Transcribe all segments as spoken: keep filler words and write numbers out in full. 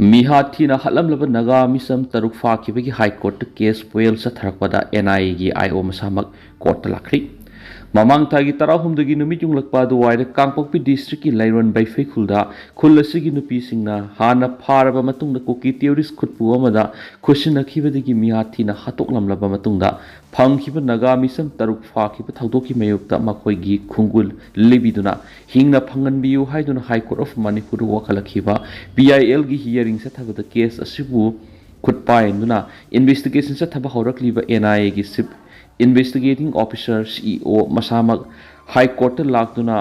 ꯃꯤꯍꯥꯠ ꯊꯤꯅ ꯍꯥꯠꯂꯝꯂꯕ ꯅꯥꯒꯥ ꯃꯤꯆꯝ ꯇꯔꯨꯛ ꯐꯥꯈꯤꯕꯒꯤ ꯍꯥꯏ ꯀꯣꯔꯠꯇ ꯀꯦꯁ ꯐꯥꯏꯜ ꯆꯠꯊꯔꯛꯄꯗ ꯑꯦꯟ ꯑꯥꯏ ꯑꯦꯒꯤ ꯑꯥꯏ ꯑꯣ ꯃꯁꯥꯃꯛ ꯀꯣꯔꯠꯇ ꯂꯥꯛꯈ꯭ꯔꯤ꯫ ꯃꯃꯥꯡ ꯊꯥꯒꯤ ꯇꯔꯥꯍꯨꯝꯗꯣꯏꯒꯤ ꯅꯨꯃꯤꯠ ꯌꯨꯡꯂꯛꯄ ꯑꯗꯨꯋꯥꯏꯗ ꯀꯥꯡꯄꯣꯛꯄꯤ ꯗꯤꯁꯇ꯭ꯔꯤꯛꯀꯤ ꯂꯩꯔꯣꯟ ꯕꯩꯐꯩ ꯈꯨꯜꯗ ꯈꯨꯜ ꯑꯁꯤꯒꯤ ꯅꯨꯄꯤꯁꯤꯡꯅ ꯍꯥꯟꯅ ꯐꯥꯔꯕ ꯃꯇꯨꯡꯗ ꯀꯨꯀꯤ ꯇꯦꯔꯣꯔꯤꯁ ꯈꯨꯠꯄꯨ ꯑꯃꯗ ꯈꯨꯠꯁꯤꯟꯅꯈꯤꯕꯗꯒꯤ ꯃꯤꯍꯥꯠ ꯊꯤꯅ ꯍꯥꯠꯇꯣꯛꯂꯝꯂꯕ ꯃꯇꯨꯡꯗ ꯐꯪꯈꯤꯕ ꯅꯥꯒꯥ ꯃꯤꯆꯝ ꯇꯔꯨꯛ ꯐꯥꯈꯤꯕ ꯊꯧꯗꯣꯛꯀꯤ ꯃꯥꯌꯣꯛꯇ ꯃꯈꯣꯏꯒꯤ ꯈꯣꯡꯒꯨꯜ ꯂꯤꯕꯤꯗꯨꯅ ꯍꯤꯡꯅ ꯐꯪꯍꯟꯕꯤꯌꯨ ꯍꯥꯏꯗꯨꯅ ꯍꯥꯏ ꯀꯣꯔꯠ ꯑꯣꯐ ꯃꯅꯤꯄꯨꯔꯗ ꯋꯥꯀꯠꯂꯛꯈꯤꯕ ꯄꯤ ꯑꯥꯏ ꯑꯦꯜꯒꯤ ꯍꯤꯌꯥꯔꯤꯡ ꯆꯠꯊꯕꯗ ꯀꯦꯁ ꯑꯁꯤꯕꯨ ꯈꯨꯠ ꯄꯥꯏꯗꯨꯅ ꯏꯟꯚꯦꯁꯇꯤꯒꯦꯁꯟ ꯆꯠꯊꯕ ꯍꯧꯔꯛꯂꯤꯕ ꯑꯦꯟ ꯑꯥꯏ ꯑꯦꯒꯤ ꯆꯤꯐ ꯏꯟꯚꯦꯁꯇꯤꯒꯦꯇꯤꯡ ꯑꯣꯐꯤꯁꯥꯔ, ꯁꯤ ꯏ ꯑꯣ, ꯃꯁꯥꯃꯛ ꯍꯥꯏ ꯀꯣꯔꯠꯇ ꯂꯥꯛꯇꯨꯅ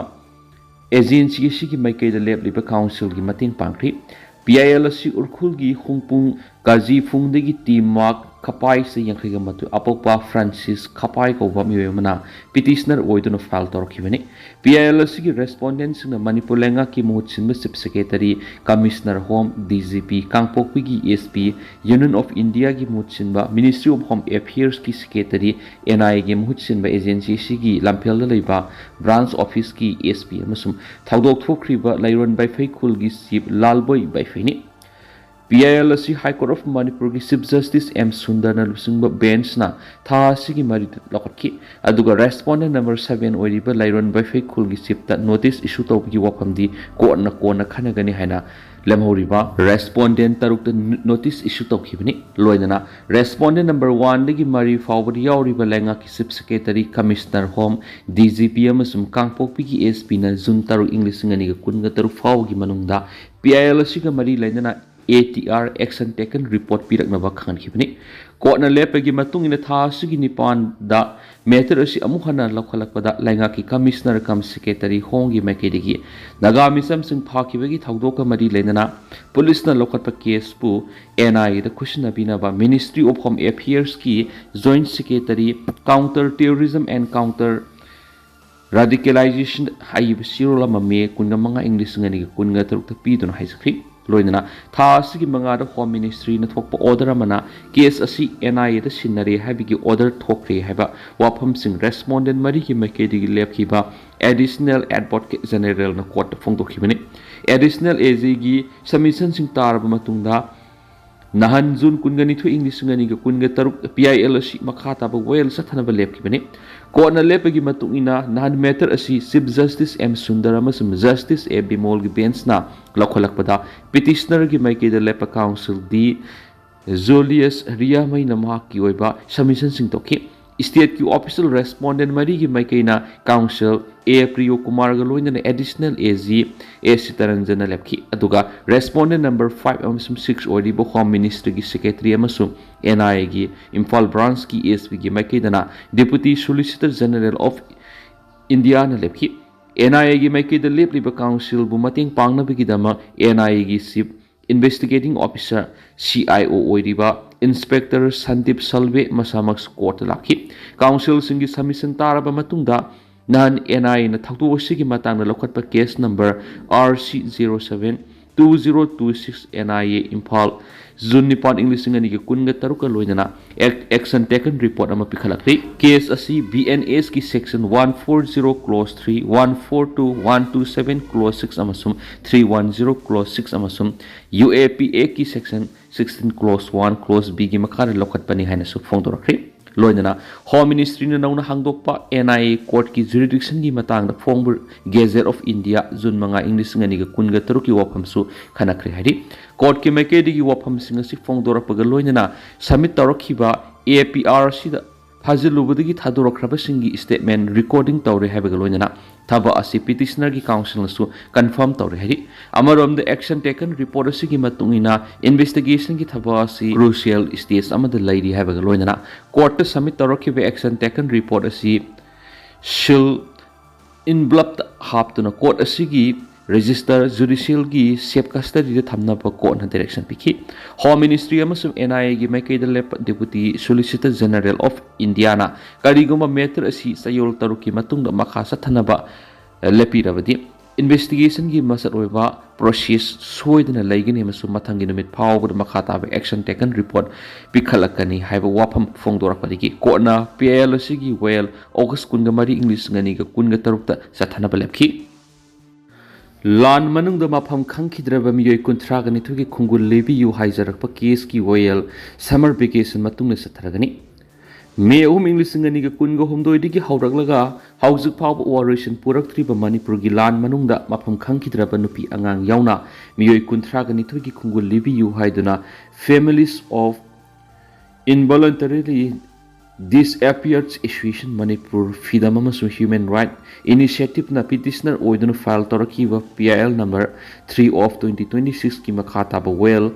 ꯑꯦꯖꯦꯟꯁꯤ ꯑꯁꯤꯒꯤ ꯃꯥꯏꯀꯩꯗ ꯂꯦꯞꯂꯤꯕ ꯀꯥꯎꯟꯁꯤꯜꯒꯤ ꯃꯇꯦꯡ ꯄꯥꯡꯈ꯭ꯔꯤ꯫ ꯄꯤ ꯑꯥꯏ ꯑꯦꯜ ꯑꯁꯤ ꯎꯔꯈꯨꯜꯒꯤ ꯍꯣꯡꯄꯨꯡ ꯀꯥꯖꯤꯐꯨꯡꯗꯒꯤ ꯇꯤ ꯃꯥꯔꯛ ꯈꯄꯥꯏꯁꯦ ꯌꯥꯡꯈꯩꯒ ꯃꯥꯊꯣꯏ ꯑꯄꯣꯛꯄ ꯐ꯭ꯔꯥꯟꯁꯤꯁ ꯈꯄꯥꯏ ꯀꯧꯕ ꯃꯤꯑꯣꯏ ꯑꯃꯅ ꯄꯤꯇꯤꯁꯅꯔ ꯑꯣꯏꯗꯨꯅ ꯐꯥꯏꯜ ꯇꯧꯔꯛꯈꯤꯕꯅꯤ꯫ ꯄꯤ ꯑꯥꯏ ꯑꯦꯜ ꯑꯁꯤꯒꯤ ꯔꯦꯁꯄꯣꯟꯗꯦꯟꯁꯤꯡꯅ ꯃꯅꯤꯄꯨꯔ ꯂꯩꯉꯥꯛꯀꯤ ꯃꯍꯨꯠ ꯁꯤꯟꯕ chief secretary, commissioner home, D G P, ꯀꯥꯡꯄꯣꯛꯄꯤꯒꯤ ꯑꯦꯁ ꯄꯤ, ꯌꯨꯅꯤꯌꯟ ꯑꯣꯐ ꯏꯟꯗꯤꯌꯥꯒꯤ ꯃꯍꯨꯠ ꯁꯤꯟꯕ ꯃꯤꯅꯤꯁꯇ꯭ꯔꯤ ꯑꯣꯐ ꯍꯣꯝ ꯑꯦꯐꯤꯌꯔꯁꯀꯤ ꯁꯦꯀ꯭ꯔꯦꯇꯔꯤ, ꯑꯦꯟ ꯑꯥꯏ ꯑꯦꯒꯤ ꯃꯍꯨꯠ ꯁꯤꯟꯕ ꯑꯦꯖꯦꯟꯁꯤ ꯑꯁꯤꯒꯤ ꯂꯝꯐꯦꯜꯗ ꯂꯩꯕ ꯕ꯭ꯔꯥꯟꯁ ꯑꯣꯐꯤꯁꯀꯤ ꯑꯦꯁ ꯄꯤ ꯑꯃꯁꯨꯡ ꯊꯧꯗꯣꯛ ꯊꯣꯛꯈ꯭ꯔꯤꯕ ꯂꯩꯔꯣꯟ ꯕꯩꯐꯩ ꯈꯨꯜꯒꯤ ꯆꯤꯐ ꯂꯥꯜꯕꯣꯏ ꯕꯩꯐꯩꯅꯤ꯫ ꯄꯤ ꯑꯥꯏ ꯑꯦꯜ ꯑꯁꯤ ꯍꯥꯏ ꯀꯣꯔꯠ ꯑꯣꯐ ꯃꯅꯤꯄꯨꯔꯒꯤ ꯆꯤꯐ ꯖꯁꯇꯤꯁ ꯑꯦꯝ ꯁꯨꯟꯗꯔꯅ ꯂꯨꯆꯤꯡꯕ ꯕꯦꯟꯁꯅ ꯊꯥ ꯑꯁꯤꯒꯤ ꯃꯔꯤꯗ ꯂꯧꯈꯠꯈꯤ꯫ ꯑꯗꯨꯒ ꯔꯦꯁꯄꯣꯟꯗꯦꯟ ꯅꯝꯕꯔ ꯁꯚꯦꯟ ꯑꯣꯏꯔꯤꯕ ꯂꯩꯔꯣꯟ ꯕꯩꯐꯩ ꯈꯨꯜꯒꯤ ꯆꯤꯐꯇ ꯅꯣꯇꯤꯁ ꯏꯁꯨ ꯇꯧꯕꯒꯤ ꯋꯥꯐꯝꯗꯤ ꯀꯣꯔꯠꯅ ꯀꯣꯟꯅ ꯈꯟꯅꯒꯅꯤ ꯍꯥꯏꯅ ꯂꯦꯝꯍꯧꯔꯤꯕ ꯔꯦꯁꯄꯣꯟꯗꯦꯟ ꯇꯔꯨꯛꯇ ꯅꯣꯇꯤꯁ ꯏꯁꯨ ꯇꯧꯈꯤꯕꯅꯤ꯫ ꯂꯣꯏꯅꯅ ꯔꯦꯁꯄꯣꯟꯗꯦꯟ ꯅꯝꯕꯔ ꯋꯥꯟꯗꯒꯤ ꯃꯔꯤ ꯐꯥꯎꯕꯗ ꯌꯥꯎꯔꯤꯕ ꯂꯩꯉꯥꯛꯀꯤ chief secretary, commissioner home, D G ꯄꯤ ꯑꯃꯁꯨꯡ ꯀꯥꯡꯄꯣꯛꯄꯤꯒꯤ ꯑꯦꯁ ꯄꯤꯅ ꯖꯨꯟ ꯇꯔꯨꯛ, ꯏꯪ ꯂꯤꯁꯤꯡ ꯑꯅꯤꯒ ꯀꯨꯟꯒ ꯇꯔꯨꯛ ꯐꯥꯎꯕꯒꯤ ꯃꯅꯨꯡꯗ ꯄꯤ ꯑꯥꯏ ꯑꯦꯜ ꯑꯁꯤꯒ ꯃꯔꯤ ꯂꯩꯅꯅ A T R action taken report ꯄꯤꯔꯛꯅꯕ ꯈꯪꯍꯟꯈꯤꯕꯅꯤ꯫ ꯀꯣꯔꯠꯅ ꯂꯦꯞꯄꯒꯤ ꯃꯇꯨꯡ ꯏꯟꯅ ꯊꯥ ꯑꯁꯤꯒꯤ ꯅꯤꯄꯥꯟꯗ ꯃꯦꯇꯔ ꯑꯁꯤ ꯑꯃꯨꯛ ꯍꯟꯅ ꯂꯧꯈꯠꯂꯛꯄꯗ ꯂꯩꯉꯥꯛꯀꯤ ꯀꯃꯤꯁꯅꯔ ꯀꯝ ꯁꯦꯀ꯭ꯔꯦꯇꯔꯤ ꯍꯣꯝꯒꯤ ꯃꯥꯏꯀꯩꯗꯒꯤ ꯅꯥꯒꯥ ꯃꯤꯆꯝꯁꯤꯡ ꯐꯥꯈꯤꯕꯒꯤ ꯊꯧꯗꯣꯛꯀ ꯃꯔꯤ ꯂꯩꯅꯅ ꯄꯨꯂꯤꯁꯅ ꯂꯧꯈꯠꯄ ꯀꯦꯁꯄꯨ ꯑꯦꯟ ꯑꯥꯏ ꯑꯦꯗ ꯈꯨꯠꯁꯤꯟꯅꯕꯤꯅꯕ Ministry of Home Affairsꯀꯤ Joint Secretary, Counter Terrorism and Counter Radicalization ꯍꯥꯏꯔꯤꯕ ꯆꯦꯔꯣꯜ ꯑꯃ ꯃꯦ ꯀꯨꯟꯃꯉꯥ, ꯏꯪ ꯂꯤꯁꯤꯡ ꯑꯅꯤꯒ ꯀꯨꯟꯒ ꯇꯔꯨꯛꯇ ꯄꯤꯗꯨꯅ ꯍꯥꯏꯖꯈ꯭ꯔꯤ꯫ ꯂꯣꯏꯅꯅ ꯊꯥ ꯑꯁꯤꯒꯤ ꯃꯉꯥꯗ Home Ministryꯅ ꯊꯣꯛꯄ order ꯑꯃꯅ case ꯑꯁꯤ N I Aꯗ ꯁꯤꯟꯅꯔꯦ ꯍꯥꯏꯕꯒꯤ order ꯊꯣꯛꯈ꯭ꯔꯦ ꯍꯥꯏꯕ ꯋꯥꯐꯝꯁꯤꯡ respondent ꯃꯔꯤꯒꯤ ꯃꯥꯏꯀꯩꯗꯒꯤ ꯂꯦꯞꯈꯤꯕ Additional Advocate Generalꯅ courtꯇ ꯐꯣꯡꯗꯣꯛꯈꯤꯕꯅꯤ꯫ Additional AGꯒꯤ submissionꯁꯤꯡ ꯇꯥꯔꯕ ꯃꯇꯨꯡꯗ ꯅꯍꯥꯟ June ꯀꯨꯟꯒ ꯅꯤꯊꯣꯏ, ꯏꯪ ꯂꯤꯁꯤꯡ ꯑꯅꯤꯒ ꯀꯨꯟꯒ ꯇꯔꯨꯛ PIL ꯑꯁꯤ ꯃꯈꯥ ꯇꯥꯕ ꯋꯥꯌꯦꯜ ꯆꯠꯊꯅꯕ ꯂꯦꯞꯈꯤꯕꯅꯤ꯫ Courtꯅ ꯂꯦꯞꯄꯒꯤ ꯃꯇꯨꯡ ꯏꯟꯅ ꯅꯍꯥꯟ matter ꯑꯁꯤ Chief Justice M Sundar ꯑꯃꯁꯨꯡ Justice A Bimolꯒꯤ benchꯅ ꯂꯧꯈꯠꯂꯛꯄꯗ petitionerꯒꯤ ꯃꯥꯏꯀꯩꯗ ꯂꯦꯞꯄ counsel D Julius Riameiꯅ ꯃꯍꯥꯛꯀꯤ ꯑꯣꯏꯕ submissionꯁꯤꯡ ꯇꯧꯈꯤ꯫ Stateꯀꯤ official respondent ꯃꯔꯤꯒꯤ ꯃꯥꯏꯀꯩꯅ counsel A Priyo Kumarꯒ ꯂꯣꯏꯅꯅ Additional AG A Sitaranjanꯅ ꯂꯦꯞꯈꯤ꯫ ꯑꯗꯨꯒ respondent number five ꯑꯃꯁꯨꯡ six ꯑꯣꯏꯔꯤꯕ Home Ministryꯒꯤ secretary ꯑꯃꯁꯨꯡ N I Aꯒꯤ Imphal branchꯀꯤ ASPꯒꯤ ꯃꯥꯏꯀꯩꯗꯅ Deputy Solicitor General of Indiaꯅ ꯂꯦꯞꯈꯤ꯫ N I Aꯒꯤ ꯃꯥꯏꯀꯩꯗ ꯂꯦꯞꯂꯤꯕ counselꯕꯨ ꯃꯇꯦꯡ ꯄꯥꯡꯅꯕꯒꯤꯗꯃꯛ N I Aꯒꯤ Chief Investigating Officer, C I O ꯑꯣꯏꯔꯤꯕ Inspector Sandeep Salve ꯃꯁꯥꯃꯛ courtꯇ ꯂꯥꯛꯈꯤ꯫ Counselꯁꯤꯡꯒꯤ submission ꯇꯥꯔꯕ ꯃꯇꯨꯡꯗ ꯅꯍꯥꯟ N I Aꯅ ꯊꯧꯗꯣꯛ ꯑꯁꯤꯒꯤ ꯃꯇꯥꯡꯗ ꯂꯧꯈꯠꯄ case number R C zero seven two zero two six N I A Imphal, June ꯅꯤꯄꯥꯟ, ꯏꯪ ꯂꯤꯁꯤꯡ ꯑꯅꯤꯒ ꯀꯨꯟꯒ ꯇꯔꯨꯛꯀ ꯂꯣꯏꯅꯅ ac-, action taken report ꯑꯃ ꯄꯤꯈꯠꯂꯛꯂꯤ꯫ Case ꯑꯁꯤ BNSꯀꯤ section one four zero clause three, one four two, one two seven clause six ꯑꯃꯁꯨꯡ three one zero clause six ꯑꯃꯁꯨꯡ UAPAꯒꯤ section sixteen clause one clause Bꯒꯤ ꯃꯈꯥꯗ ꯂꯧꯈꯠꯄꯅꯤ ꯍꯥꯏꯅꯁꯨ ꯐꯣꯡꯗꯣꯔꯛꯈ꯭ꯔꯤ꯫ ꯂꯣꯏꯅꯅ Home Ministryꯅ ꯅꯧꯅ ꯍꯥꯡꯗꯣꯛꯄ N I A courtꯀꯤ jurisdictionꯒꯤ ꯃꯇꯥꯡꯗ ꯐꯣꯡꯕ Gazette of India, June ꯃꯉꯥ, ꯏꯪ ꯂꯤꯁꯤꯡ ꯑꯅꯤꯒ ꯀꯨꯟꯒ ꯇꯔꯨꯛꯀꯤ ꯋꯥꯐꯝꯁꯨ ꯈꯟꯅꯈ꯭ꯔꯦ ꯍꯥꯏꯔꯤ꯫ Courtꯀꯤ ꯃꯥꯏꯀꯩꯗꯒꯤ ꯋꯥꯐꯝꯁꯤꯡ ꯑꯁꯤ ꯐꯣꯡꯗꯣꯔꯛꯄꯒ ꯂꯣꯏꯅꯅ submit ꯇꯧꯔꯛꯈꯤꯕ APR ꯑꯁꯤꯗ ꯐꯥꯖꯤꯜꯂꯨꯕꯗꯒꯤ ꯊꯥꯗꯣꯔꯛꯈ꯭ꯔꯕꯁꯤꯡꯒꯤ statement recording ꯇꯧꯔꯦ ꯍꯥꯏꯕꯒ ꯂꯣꯏꯅꯅ ꯊꯕꯛ ꯑꯁꯤ petitionerꯒꯤ counselꯅꯁꯨ confirm ꯇꯧꯔꯦ ꯍꯥꯏꯔꯤ꯫ ꯑꯃꯔꯣꯝꯗ action taken report ꯑꯁꯤꯒꯤ ꯃꯇꯨꯡ ꯏꯟꯅ investigationꯒꯤ ꯊꯕꯛ ꯑꯁꯤ crucial stage ꯑꯃꯗ ꯂꯩꯔꯤ ꯍꯥꯏꯕꯒ ꯂꯣꯏꯅꯅ courtꯇ submit ꯇꯧꯔꯛꯈꯤꯕ action taken report ꯑꯁꯤ seal envelopeꯇ ꯍꯥꯞꯇꯨꯅ court ꯑꯁꯤꯒꯤ register judicialꯒꯤ safe custodyꯗ ꯊꯝꯅꯕ courtꯅ direction ꯄꯤꯈꯤ꯫ Home Ministry ꯑꯃꯁꯨꯡ N I Aꯒꯤ ꯃꯥꯏꯀꯩꯗ ꯂꯦꯞꯄ Deputy Solicitor General of Indiaꯅ ꯀꯔꯤꯒꯨꯝꯕ matter ꯑꯁꯤ ꯆꯌꯣꯜ ꯇꯔꯨꯛꯀꯤ ꯃꯇꯨꯡꯗ ꯃꯈꯥ ꯆꯠꯊꯅꯕ ꯂꯦꯞꯄꯤꯔꯕꯗꯤ, ꯏꯟꯚꯦꯁꯇꯤꯒꯦꯁꯟꯒꯤ ꯃꯆꯠ ꯑꯣꯏꯕ ꯄ꯭ꯔꯣꯁꯦꯁ ꯁꯣꯏꯗꯅ ꯂꯩꯒꯅꯤ ꯑꯃꯁꯨꯡ ꯃꯊꯪꯒꯤ ꯅꯨꯃꯤꯠ ꯐꯥꯎꯕꯗ ꯃꯈꯥ ꯇꯥꯕ action taken report ꯄꯤꯈꯠꯂꯛꯀꯅꯤ ꯍꯥꯏꯕ ꯋꯥꯐꯝ ꯐꯣꯡꯗꯣꯔꯛꯄꯗꯒꯤ ꯀꯣꯔꯠꯅ ꯄꯤ ꯑꯥꯏ ꯑꯦꯜ ꯑꯁꯤꯒꯤ ꯋꯥꯌꯦꯜ ꯑꯣꯒꯁ ꯀꯨꯟꯒ ꯃꯔꯤ, ꯏꯪ ꯂꯤꯁꯤꯡ ꯑꯅꯤꯒ ꯀꯨꯟꯒ ꯇꯔꯨꯛꯇ ꯆꯠꯊꯅꯕ ꯂꯦꯞꯈꯤ꯫ ꯂꯥꯟ ꯃꯅꯨꯡꯗ ꯃꯐꯝ ꯈꯪꯈꯤꯗ꯭ꯔꯕ ꯃꯤꯑꯣꯏ ꯀꯨꯟꯊ꯭ꯔꯥꯒ ꯅꯤꯊꯣꯏꯒꯤ ꯈꯣꯡꯒꯨꯜ ꯂꯤꯕꯤꯌꯨ ꯍꯥꯏꯖꯔꯛꯄ ꯀꯦꯁꯀꯤ ꯋꯥꯌꯦꯜ summer vacation ꯃꯇꯨꯡꯗ ꯆꯠꯊꯔꯒꯅꯤ꯫ ꯃꯦ ꯑꯍꯨꯝ, ꯏꯪ ꯂꯤꯁꯤꯡ ꯑꯅꯤꯒ ꯀꯨꯟꯒ ꯍꯨꯝꯗꯣꯏꯗꯒꯤ ꯍꯧꯔꯛꯂꯒ ꯍꯧꯖꯤꯛ ꯐꯥꯎꯕ ꯋꯥꯔꯣꯏꯁꯤꯟ ꯄꯨꯔꯛꯇ꯭ꯔꯤꯕ ꯃꯅꯤꯄꯨꯔꯒꯤ ꯂꯥꯟ ꯃꯅꯨꯡꯗ ꯃꯐꯝ ꯈꯪꯈꯤꯗ꯭ꯔꯕ ꯅꯨꯄꯤ ꯑꯉꯥꯡ ꯌꯥꯎꯅ ꯃꯤꯑꯣꯏ ꯀꯨꯟꯊ꯭ꯔꯥꯒ ꯅꯤꯊꯣꯏꯒꯤ ꯈꯣꯡꯒꯨꯜ ꯂꯤꯕꯤꯌꯨ ꯍꯥꯏꯗꯨꯅ Families of Involuntarily Disappeared Association Manipur, Freedom ꯑꯃꯁꯨꯡ Human Right Initiative ꯅ petitioner ꯑꯣꯏꯗꯨꯅ file ꯇꯧꯔꯛꯈꯤꯕ P I L number three of twenty twenty-six ꯀꯤ ꯃꯈꯥ ꯇꯥꯕ ꯋꯥꯌꯦꯜ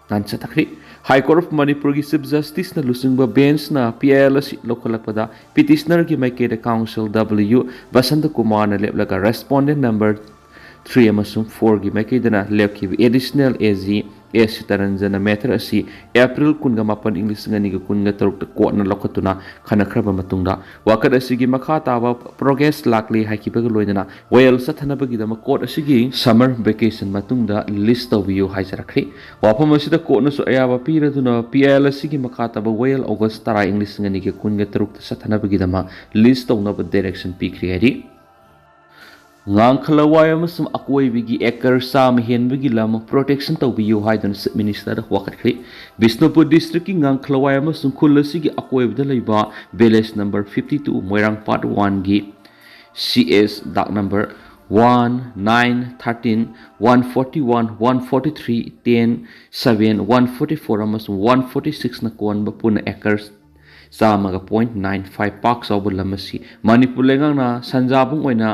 ꯅꯍꯥꯟ ꯆꯠꯊꯈ꯭ꯔꯤ꯫ High Court of Manipur ꯒꯤ Chief Justice ꯅ ꯂꯨꯆꯤꯡꯕ bench ꯅ P I L ꯑꯁꯤ ꯂꯧꯈꯠꯂꯛꯄꯗ petitioner ꯒꯤ ꯃꯥꯏꯀꯩꯗ counsel W ꯕꯁꯟꯇ ꯀꯨꯃꯥꯔꯅ ꯂꯦꯞꯂꯒ respondent number three ꯑꯃꯁꯨꯡ four ꯒꯤ ꯃꯥꯏꯀꯩꯗꯅ ꯂꯦꯞꯈꯤꯕ additional A G S ꯁꯤꯇꯥꯔꯟꯖꯟꯅ matter ꯑꯁꯤ April ꯀꯨꯟꯒ ꯃꯥꯄꯟ, ꯏꯪ ꯂꯤꯁꯤꯡ ꯑꯅꯤꯒ ꯀꯨꯟꯒ ꯇꯔꯨꯛꯇ ꯀꯣꯔꯠꯅ ꯂꯧꯈꯠꯇꯨꯅ ꯈꯟꯅꯈ꯭ꯔꯕ ꯃꯇꯨꯡꯗ ꯋꯥꯀꯠ ꯑꯁꯤꯒꯤ ꯃꯈꯥ ꯇꯥꯕ progress ꯂꯥꯛꯂꯦ ꯍꯥꯏꯈꯤꯕꯒ ꯂꯣꯏꯅꯅ ꯋꯥꯌꯦꯜ ꯆꯠꯊꯅꯕꯒꯤꯗꯃꯛ ꯀꯣꯔꯠ ꯑꯁꯤꯒꯤ summer vacation ꯃꯇꯨꯡꯗ list ꯇꯧꯕꯤꯌꯨ ꯍꯥꯏꯖꯔꯛꯈ꯭ꯔꯦ꯫ ꯋꯥꯐꯝ ꯑꯁꯤꯗ ꯀꯣꯔꯠꯅꯁꯨ ꯑꯌꯥꯕ ꯄꯤꯔꯗꯨꯅ P I L ꯑꯁꯤꯒꯤ ꯃꯈꯥ ꯇꯥꯕ ꯋꯥꯌꯦꯜ ꯑꯣꯒꯁ ꯇꯔꯥ, ꯏꯪ ꯂꯤꯁꯤꯡ ꯑꯅꯤꯒ ꯀꯨꯟꯒ ꯇꯔꯨꯛꯇ ꯆꯠꯊꯅꯕꯒꯤꯗꯃꯛ list ꯇꯧꯅꯕ direction ꯄꯤꯈ꯭ꯔꯦ ꯍꯥꯏꯔꯤ꯫ ꯉꯥꯡꯈꯂꯋꯥꯏ ꯑꯃꯁꯨꯡ ꯑꯀꯣꯏꯕꯒꯤ acre ꯆꯥꯝꯃ ꯍꯦꯟꯕꯒꯤ ꯂꯝ protection ꯇꯧꯕꯤꯌꯨ ꯍꯥꯏꯗꯨꯅ Chief Minister ꯗ ꯋꯥꯀꯠꯈ꯭ꯔꯦ꯫ ꯕꯤꯁꯅꯨꯄꯨꯔ district ꯀꯤ ꯉꯥꯡꯈꯂꯋꯥꯏ ꯑꯃꯁꯨꯡ ꯈꯨꯜ ꯑꯁꯤꯒꯤ ꯑꯀꯣꯏꯕꯗ ꯂꯩꯕ village number fifty two, ꯃꯣꯏꯔꯥꯡ part one ꯒꯤ C S dark number one, nine, thirteen, one forty one, one forty three, ten, seven, one forty four ꯑꯃꯁꯨꯡ one forty six ꯅ ꯀꯣꯟꯕ ꯄꯨꯟꯅ acres ꯆꯥꯝꯃꯒ point nine five ꯄꯥꯛ ꯆꯥꯎꯕ ꯂꯝ ꯑꯁꯤ ꯃꯅꯤꯄꯨꯔ ꯂꯩꯉꯥꯛꯅ ꯁꯟꯖꯥꯕꯨꯡ ꯑꯣꯏꯅ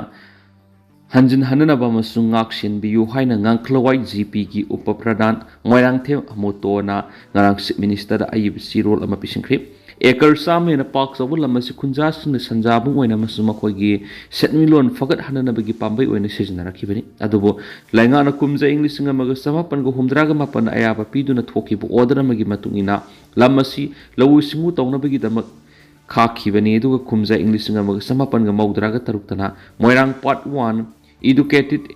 ꯍꯟꯖꯤꯟ ꯍꯟꯅꯅꯕ ꯑꯃꯁꯨꯡ ꯉꯥꯛ ꯁꯦꯟꯕꯤꯌꯨ ꯍꯥꯏꯅ ꯉꯥꯡꯈꯂꯋꯥꯏ G P ꯒꯤ ꯎꯄ ꯄ꯭ꯔꯙꯥꯟ ꯃꯣꯏꯔꯥꯡꯊꯦꯝ ꯑꯃꯨꯇꯣꯅ ꯉꯔꯥꯡ Chief Minister ꯗ ꯑꯏꯕ ꯆꯦꯔꯣꯜ ꯑꯃ ꯄꯤꯁꯤꯟꯈ꯭ꯔꯦ꯫ Acre ꯆꯥꯝꯃ ꯍꯦꯟꯅ ꯄꯥꯛ ꯆꯥꯎꯕ ꯂꯝ ꯑꯁꯤ ꯈꯨꯟꯖꯥꯁꯤꯡꯅ ꯁꯟꯖꯥꯕꯨꯡ ꯑꯣꯏꯅ ꯑꯃꯁꯨꯡ ꯃꯈꯣꯏꯒꯤ ꯁꯦꯟꯃꯤꯠꯂꯣꯟ ꯐꯒꯠꯍꯟꯅꯅꯕꯒꯤ ꯄꯥꯝꯕꯩ ꯑꯣꯏꯅ ꯁꯤꯖꯤꯟꯅꯔꯛꯈꯤꯕꯅꯤ꯫ ꯑꯗꯨꯕꯨ ꯂꯩꯉꯥꯛꯅ ꯀꯨꯝꯖꯥ ꯏꯪ ꯂꯤꯁꯤꯡ ꯑꯃꯒ ꯆꯃꯥꯄꯟꯒ ꯍꯨꯝꯗ꯭ꯔꯥꯒ ꯃꯥꯄꯟ ꯑꯌꯥꯕ ꯄꯤꯗꯨꯅ ꯊꯣꯛꯈꯤꯕ order ꯑꯃꯒꯤ ꯃꯇꯨꯡ ꯏꯟꯅ ꯂꯝ ꯑꯁꯤ ꯂꯧꯎ ꯁꯤꯡꯎ ꯇꯧꯅꯕꯒꯤꯗꯃꯛ ꯈꯥꯛꯈꯤꯕꯅꯤ꯫ ꯑꯗꯨꯒ ꯀꯨꯝꯖꯥ ꯏꯪ ꯂꯤꯁꯤꯡ ꯑꯃꯒ ꯆꯃꯥꯄꯟꯒ ꯃꯧꯗ꯭ꯔꯥꯒ ꯇꯔꯨꯛꯇꯅ ꯃꯣꯏꯔꯥꯡ part one Educated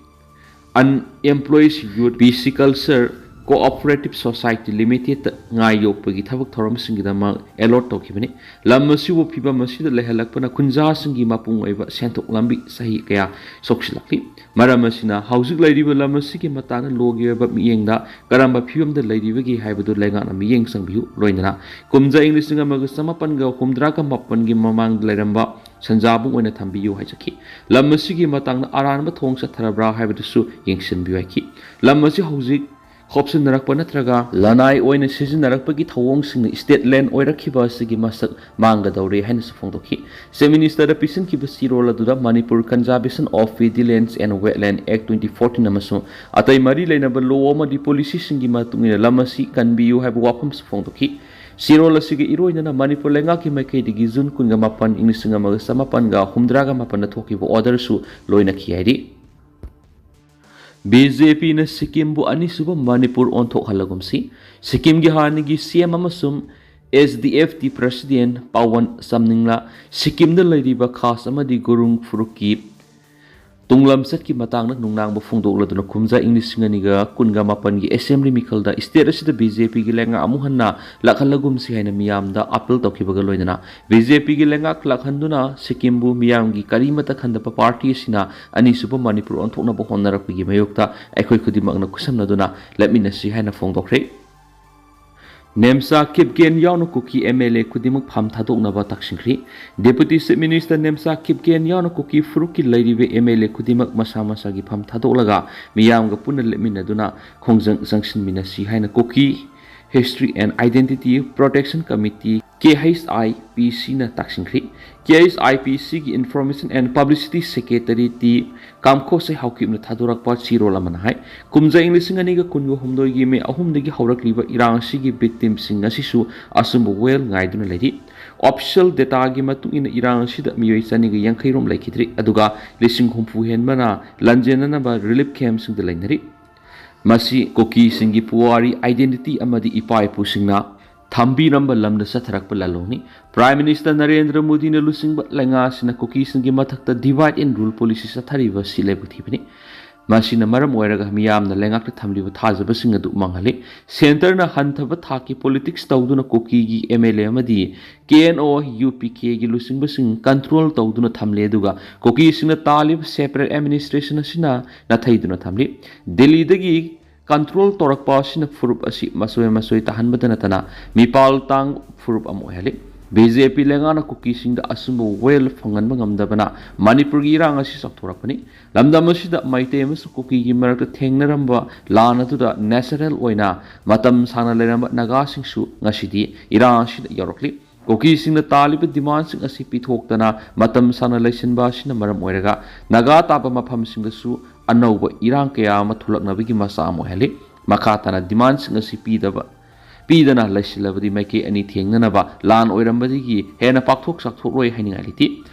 Unemployed Youth Pisciculture Cooperative Society Limited ꯉꯥ ꯌꯣꯛꯄꯒꯤ ꯊꯕꯛ ꯊꯧꯔꯝꯁꯤꯡꯒꯤꯗꯃꯛ allot ꯇꯧꯈꯤꯕꯅꯤ꯫ ꯂꯝ ꯑꯁꯤꯕꯨ ꯐꯤꯕꯝ ꯑꯁꯤꯗ ꯂꯩꯍꯜꯂꯛꯄꯅ ꯈꯨꯟꯖꯥꯁꯤꯡꯒꯤ ꯃꯄꯨꯡ ꯑꯣꯏꯕ ꯁꯦꯟꯊꯣꯛ ꯂꯝꯕꯤ ꯆꯍꯤ ꯀꯌꯥ ꯁꯣꯛꯁꯤꯜꯂꯛꯂꯤ꯫ ꯃꯔꯝ ꯑꯁꯤꯅ ꯍꯧꯖꯤꯛ ꯂꯩꯔꯤꯕ ꯂꯝ ꯑꯁꯤꯒꯤ ꯃꯇꯥꯡꯗ ꯂꯣꯒꯤ ꯑꯣꯏꯕ ꯃꯤꯠꯌꯦꯡꯗ ꯀꯔꯝꯕ ꯐꯤꯕꯝꯗ ꯂꯩꯔꯤꯕꯒꯦ ꯍꯥꯏꯕꯗꯨ ꯂꯩꯉꯥꯛꯅ ꯃꯤꯠꯌꯦꯡ ꯆꯪꯕꯤꯌꯨ꯫ ꯂꯣꯏꯅꯅ ꯀꯨꯝꯖꯥ ꯏꯪ ꯂꯤꯁꯤꯡ ꯑꯃꯒ ꯆꯃꯥꯄꯟꯒ ꯍꯨꯝꯗ꯭ꯔꯥꯒ ꯃꯥꯄꯟꯒꯤ ꯃꯃꯥꯡꯗ ꯂꯩꯔꯝꯕ ꯁꯟꯖꯥꯕꯨꯡ ꯑꯣꯏꯅ ꯊꯝꯕꯤꯌꯨ ꯍꯥꯏꯖꯈꯤ꯫ ꯂꯝ ꯑꯁꯤꯒꯤ ꯃꯇꯥꯡꯗ ꯑꯔꯥꯟꯕ ꯊꯣꯡ ꯆꯠꯊꯔꯕ꯭ꯔꯥ ꯍꯥꯏꯕꯗꯨꯁꯨ ꯌꯦꯡꯁꯤꯟꯕꯤꯌꯨ ꯍꯥꯏꯈꯤ꯫ ꯂꯝ ꯑꯁꯤ ꯍꯧꯖꯤꯛ ꯈꯣꯞꯁꯤꯟꯅꯔꯛꯄ ꯅꯠꯇ꯭ꯔꯒ ꯂꯅꯥꯏ ꯑꯣꯏꯅ ꯁꯤꯖꯤꯟꯅꯔꯛꯄꯒꯤ ꯊꯧꯑꯣꯡꯁꯤꯡꯅ state land ꯑꯣꯏꯔꯛꯈꯤꯕ ꯑꯁꯤꯒꯤ ꯃꯁꯛ ꯃꯥꯡꯒꯗꯧꯔꯦ ꯍꯥꯏꯅꯁꯨ ꯐꯣꯡꯗꯣꯛꯈꯤ꯫ Chief Minister ꯗ ꯄꯤꯁꯤꯟꯈꯤꯕ ꯆꯦꯔꯣꯜ ꯑꯗꯨꯗ Manipur Conservation of Wetlands and Wetland Act twenty fourteen ꯑꯃꯁꯨꯡ ꯑꯇꯩ ꯃꯔꯤ ꯂꯩꯅꯕ law ꯑꯃꯗꯤ policy ꯁꯤꯡꯒꯤ ꯃꯇꯨꯡ ꯏꯟꯅ ꯂꯝ ꯑꯁꯤ ꯀꯟꯕꯤꯌꯨ ꯍꯥꯏꯕ ꯋꯥꯐꯝꯁꯨ ꯐꯣꯡꯗꯣꯛꯈꯤ꯫ ꯆꯦꯔꯣꯜ ꯑꯁꯤꯒ ꯏꯔꯣꯏꯅꯅ ꯃꯅꯤꯄꯨꯔ ꯂꯩꯉꯥꯛꯀꯤ ꯃꯥꯏꯀꯩꯗꯒꯤ ꯖꯨꯟ ꯀꯨꯟꯒ ꯃꯥꯄꯟ, ꯏꯪ ꯂꯤꯁꯤꯡ ꯑꯃꯒ ꯆꯃꯥꯄꯟꯒ ꯍꯨꯝꯗ꯭ꯔꯥꯒ ꯃꯥꯄꯟꯗ ꯊꯣꯛꯈꯤꯕ order ꯁꯨ ꯂꯣꯏꯅꯈꯤ ꯍꯥꯏꯔꯤ꯫ ꯕꯤ ꯖꯦ ꯄꯤꯅ ꯁꯤꯛꯀꯤꯝꯕꯨ ꯑꯅꯤꯁꯨꯕ ꯃꯅꯤꯄꯨꯔ ꯑꯣꯟꯊꯣꯛꯍꯜꯂꯒꯨꯝꯁꯤ꯫ ꯁꯤꯛꯀꯤꯝꯒꯤ ꯍꯥꯟꯅꯒꯤ ꯁꯤ ꯑꯦꯝ ꯑꯃꯁꯨꯡ S D F T president ꯄꯥꯋꯟ ꯆꯝꯅꯤꯡꯂ ꯁꯤꯛꯀꯤꯝꯗ ꯂꯩꯔꯤꯕ ꯈꯥꯁ ꯑꯃꯗꯤ ꯒꯨꯔꯨꯡ ꯐꯨꯔꯨꯞꯀꯤ ꯇꯨꯡꯂꯝꯆꯠꯀꯤ ꯃꯇꯥꯡꯗ ꯅꯨꯡꯅꯥꯡꯕ ꯐꯣꯡꯗꯣꯛꯂꯗꯨꯅ ꯀꯨꯝꯖꯥ ꯏꯪ ꯂꯤꯁꯤꯡ ꯑꯅꯤꯒ ꯀꯨꯟꯒ ꯃꯥꯄꯟꯒꯤ assembly ꯃꯤꯈꯜꯗ state ꯑꯁꯤꯗ ꯕꯤ ꯖꯦ ꯄꯤꯒꯤ ꯂꯩꯉꯥꯛ ꯑꯃꯨꯛ ꯍꯟꯅ ꯂꯥꯛꯍꯜꯂꯒꯨꯝꯁꯤ ꯍꯥꯏꯅ ꯃꯤꯌꯥꯝꯗ appeal ꯇꯧꯈꯤꯕꯒ ꯂꯣꯏꯅꯅ ꯕꯤ ꯖꯦ ꯄꯤꯒꯤ ꯂꯩꯉꯥꯛ ꯂꯥꯛꯍꯟꯗꯨꯅ ꯁꯤꯛꯀꯤꯝꯕꯨ ꯃꯤꯌꯥꯝꯒꯤ ꯀꯔꯤꯃꯠꯇ ꯈꯟꯗꯕ party ꯑꯁꯤꯅ ꯑꯅꯤꯁꯨꯕ ꯃꯅꯤꯄꯨꯔ ꯑꯣꯟꯊꯣꯛꯅꯕ ꯍꯣꯠꯅꯔꯛꯄꯒꯤ ꯃꯥꯌꯣꯛꯇ ꯑꯩꯈꯣꯏ ꯈꯨꯗꯤꯡꯃꯛꯅ ꯈꯨꯠꯁꯝꯅꯗꯨꯅ ꯂꯦꯞꯃꯤꯟꯅꯁꯤ ꯍꯥꯏꯅ ꯐꯣꯡꯗꯣꯛꯈ꯭ꯔꯦ꯫ ꯅꯦꯝꯆꯥ ꯀꯤꯞꯒꯦꯟ ꯌꯥꯎꯅ ꯀꯨꯀꯤ ꯑꯦꯝ ꯑꯦꯜ ꯑꯦ ꯈꯨꯗꯤꯡꯃꯛ ꯐꯝ ꯊꯥꯗꯣꯛꯅꯕ ꯇꯛꯁꯤꯟꯈ꯭ꯔꯤ꯫ Deputy Chief Minister Nemcha Kipgen ꯌꯥꯎꯅ ꯀꯨꯀꯤ ꯐꯨꯔꯨꯞꯀꯤ ꯂꯩꯔꯤꯕ ꯑꯦꯝ ꯑꯦꯜ ꯑꯦ ꯈꯨꯗꯤꯡꯃꯛ ꯃꯁꯥ ꯃꯁꯥꯒꯤ ꯐꯝ ꯊꯥꯗꯣꯛꯂꯒ ꯃꯤꯌꯥꯝꯒ ꯄꯨꯟꯅ ꯂꯦꯞꯃꯤꯟꯅꯗꯨꯅ ꯈꯣꯡꯖꯪ ꯆꯪꯁꯤꯟꯃꯤꯟꯅꯁꯤ ꯍꯥꯏꯅ ꯀꯨꯀꯤ History and Identity Protection Committee, K H I P ꯁꯤꯅ ꯇꯥꯛꯁꯤꯟꯈ꯭ꯔꯤ꯫ ꯀꯦ ꯑꯩꯆ ꯑꯥꯏ ꯄꯤ ꯁꯤꯒꯤ Information and Publicity Secretary T ꯀꯥꯝꯈꯣꯁꯦ ꯍꯥꯎꯀꯤꯞꯅ ꯊꯥꯗꯣꯔꯛꯄ ꯆꯦꯔꯣꯜ ꯑꯃꯅ ꯍꯥꯏ, ꯀꯨꯝꯖꯥ ꯏꯪ ꯂꯤꯁꯤꯡ ꯑꯅꯤꯒ ꯀꯨꯟꯒ ꯍꯨꯝꯗꯣꯏꯒꯤ ꯃꯦ ꯑꯍꯨꯝꯗꯒꯤ ꯍꯧꯔꯛꯂꯤꯕ ꯏꯔꯥꯡ ꯑꯁꯤꯒꯤ victim ꯁꯤꯡ ꯑꯁꯤꯁꯨ ꯑꯆꯨꯝꯕ ꯋꯥꯌꯦꯜ ꯉꯥꯏꯗꯨꯅ ꯂꯩꯔꯤ꯫ Official data ꯒꯤ ꯃꯇꯨꯡ ꯏꯟꯅ ꯏꯔꯥꯡ ꯑꯁꯤꯗ ꯃꯤꯑꯣꯏ ꯆꯅꯤꯒ ꯌꯥꯡꯈꯩ ꯔꯣꯝ ꯂꯩꯈꯤꯗ꯭ꯔꯤ, ꯑꯗꯨꯒ ꯂꯤꯁꯤꯡ ꯍꯨꯝꯐꯨ ꯍꯦꯟꯕꯅ ꯂꯥꯟꯖꯦꯟꯅꯅꯕ relief camp ꯁꯤꯡꯗ ꯂꯩꯅꯔꯤ꯫ ꯃꯁꯤ ꯀꯨꯀꯤꯁꯤꯡꯒꯤ ꯄꯨꯋꯥꯔꯤ, identity ꯑꯃꯗꯤ ꯏꯄꯥ ꯏꯄꯨꯁꯤꯡꯅ ꯊꯝꯕꯤꯔꯝꯕ ꯂꯝꯗ ꯆꯠꯊꯔꯛꯄ ꯂꯥꯂꯣꯡꯅꯤ꯫ Prime Minister ꯅꯔꯦꯟꯗ꯭ꯔ ꯃꯣꯗꯤꯅ ꯂꯨꯆꯤꯡꯕ ꯂꯩꯉꯥꯛꯁꯤꯅ ꯀꯨꯀꯤꯁꯤꯡꯒꯤ ꯃꯊꯛꯇ divide and rule policy ꯆꯠꯊꯔꯤꯕ ꯑꯁꯤ ꯂꯥꯏꯕꯛ ꯊꯤꯕꯅꯤ꯫ ꯃꯁꯤꯅ ꯃꯔꯝ ꯑꯣꯏꯔꯒ ꯃꯤꯌꯥꯝꯅ ꯂꯩꯉꯥꯛꯇ ꯊꯝꯂꯤꯕ ꯊꯥꯖꯕꯁꯤꯡ ꯑꯗꯨ ꯃꯥꯡꯍꯜꯂꯤ꯫ Centreꯅ ꯍꯟꯊꯕ ꯊꯥꯛꯀꯤ politics ꯇꯧꯗꯨꯅ ꯀꯨꯀꯤꯒꯤ M L A ꯑꯃꯗꯤ K N O, U P Kꯒꯤ ꯂꯨꯆꯤꯡꯕꯁꯤꯡ control ꯇꯧꯗꯨꯅ ꯊꯝꯂꯤ, ꯑꯗꯨꯒ ꯀꯨꯀꯤꯁꯤꯡꯅ ꯇꯥꯜꯂꯤꯕ separate administration ꯑꯁꯤꯅ ꯅꯥꯊꯩꯗꯨꯅ ꯊꯝꯂꯤ꯫ ꯗꯤꯜꯂꯤꯗꯒꯤ control ꯇꯧꯔꯛꯄ ꯑꯁꯤꯅ ꯐꯨꯔꯨꯞ ꯑꯁꯤ ꯃꯆꯣꯏ ꯃꯆꯣꯏ ꯇꯥꯍꯟꯕꯗ ꯅꯠꯇꯅ ꯃꯤꯄꯥꯜ ꯇꯥꯡ ꯐꯨꯔꯨꯞ ꯑꯃ ꯑꯣꯏꯍꯜꯂꯤ꯫ B J P ꯂꯩꯉꯥꯛꯅ ꯀꯨꯀꯤꯁꯤꯡꯗ ꯑꯆꯨꯝꯕ wealth ꯐꯪꯍꯟꯕ ꯉꯝꯗꯕꯅ ꯃꯅꯤꯄꯨꯔꯒꯤ ꯏꯔꯥꯡ ꯑꯁꯤ ꯆꯥꯎꯊꯣꯔꯛꯄꯅꯤ꯫ ꯂꯝꯗꯝ ꯑꯁꯤꯗ ꯃꯩꯇꯩ ꯑꯃꯁꯨꯡ ꯀꯨꯀꯤꯒꯤ ꯃꯔꯛꯇ ꯊꯦꯡꯅꯔꯝꯕ ꯂꯥꯟ ꯑꯗꯨꯗ natural ꯑꯣꯏꯅ ꯃꯇꯝ ꯁꯥꯡꯅ ꯂꯩꯔꯝꯕ ꯅꯥꯒꯥꯁꯤꯡꯁꯨ ꯉꯁꯤꯗꯤ ꯏꯔꯥꯡ ꯑꯁꯤꯗ ꯌꯥꯎꯔꯛꯂꯤ꯫ ꯀꯨꯀꯤꯁꯤꯡꯅ ꯇꯥꯜꯂꯤꯕ demandꯁꯤꯡ ꯑꯁꯤ ꯄꯤꯊꯣꯛꯇꯅ ꯃꯇꯝ ꯁꯥꯡꯅ ꯂꯩꯁꯤꯟꯕ ꯑꯁꯤꯅ ꯃꯔꯝ ꯑꯣꯏꯔꯒ ꯅꯥꯒꯥ ꯇꯥꯕ ꯃꯐꯝꯁꯤꯡꯗꯁꯨ ꯑꯅꯧꯕ ꯏꯔꯥꯡ ꯀꯌꯥ ꯑꯃ ꯊꯣꯛꯂꯛꯅꯕꯒꯤ ꯃꯆꯥꯛ ꯑꯃ ꯑꯣꯏꯍꯜꯂꯤ꯫ ꯃꯈꯥ ꯇꯥꯅ demandꯁꯤꯡ ꯑꯁꯤ ꯄꯤꯗꯕ, ꯄꯤꯗꯅ ꯂꯩꯁꯤꯜꯂꯕꯗꯤ ꯃꯥꯏꯀꯩ ꯑꯅꯤ ꯊꯦꯡꯅꯅꯕ ꯂꯥꯟ ꯑꯣꯏꯔꯝꯕꯗꯒꯤ ꯍꯦꯟꯅ ꯄꯥꯛꯊꯣꯛ ꯆꯥꯎꯊꯣꯛꯂꯣꯏ ꯍꯥꯏꯅꯤꯡꯉꯥꯏ ꯂꯩꯇꯦ꯫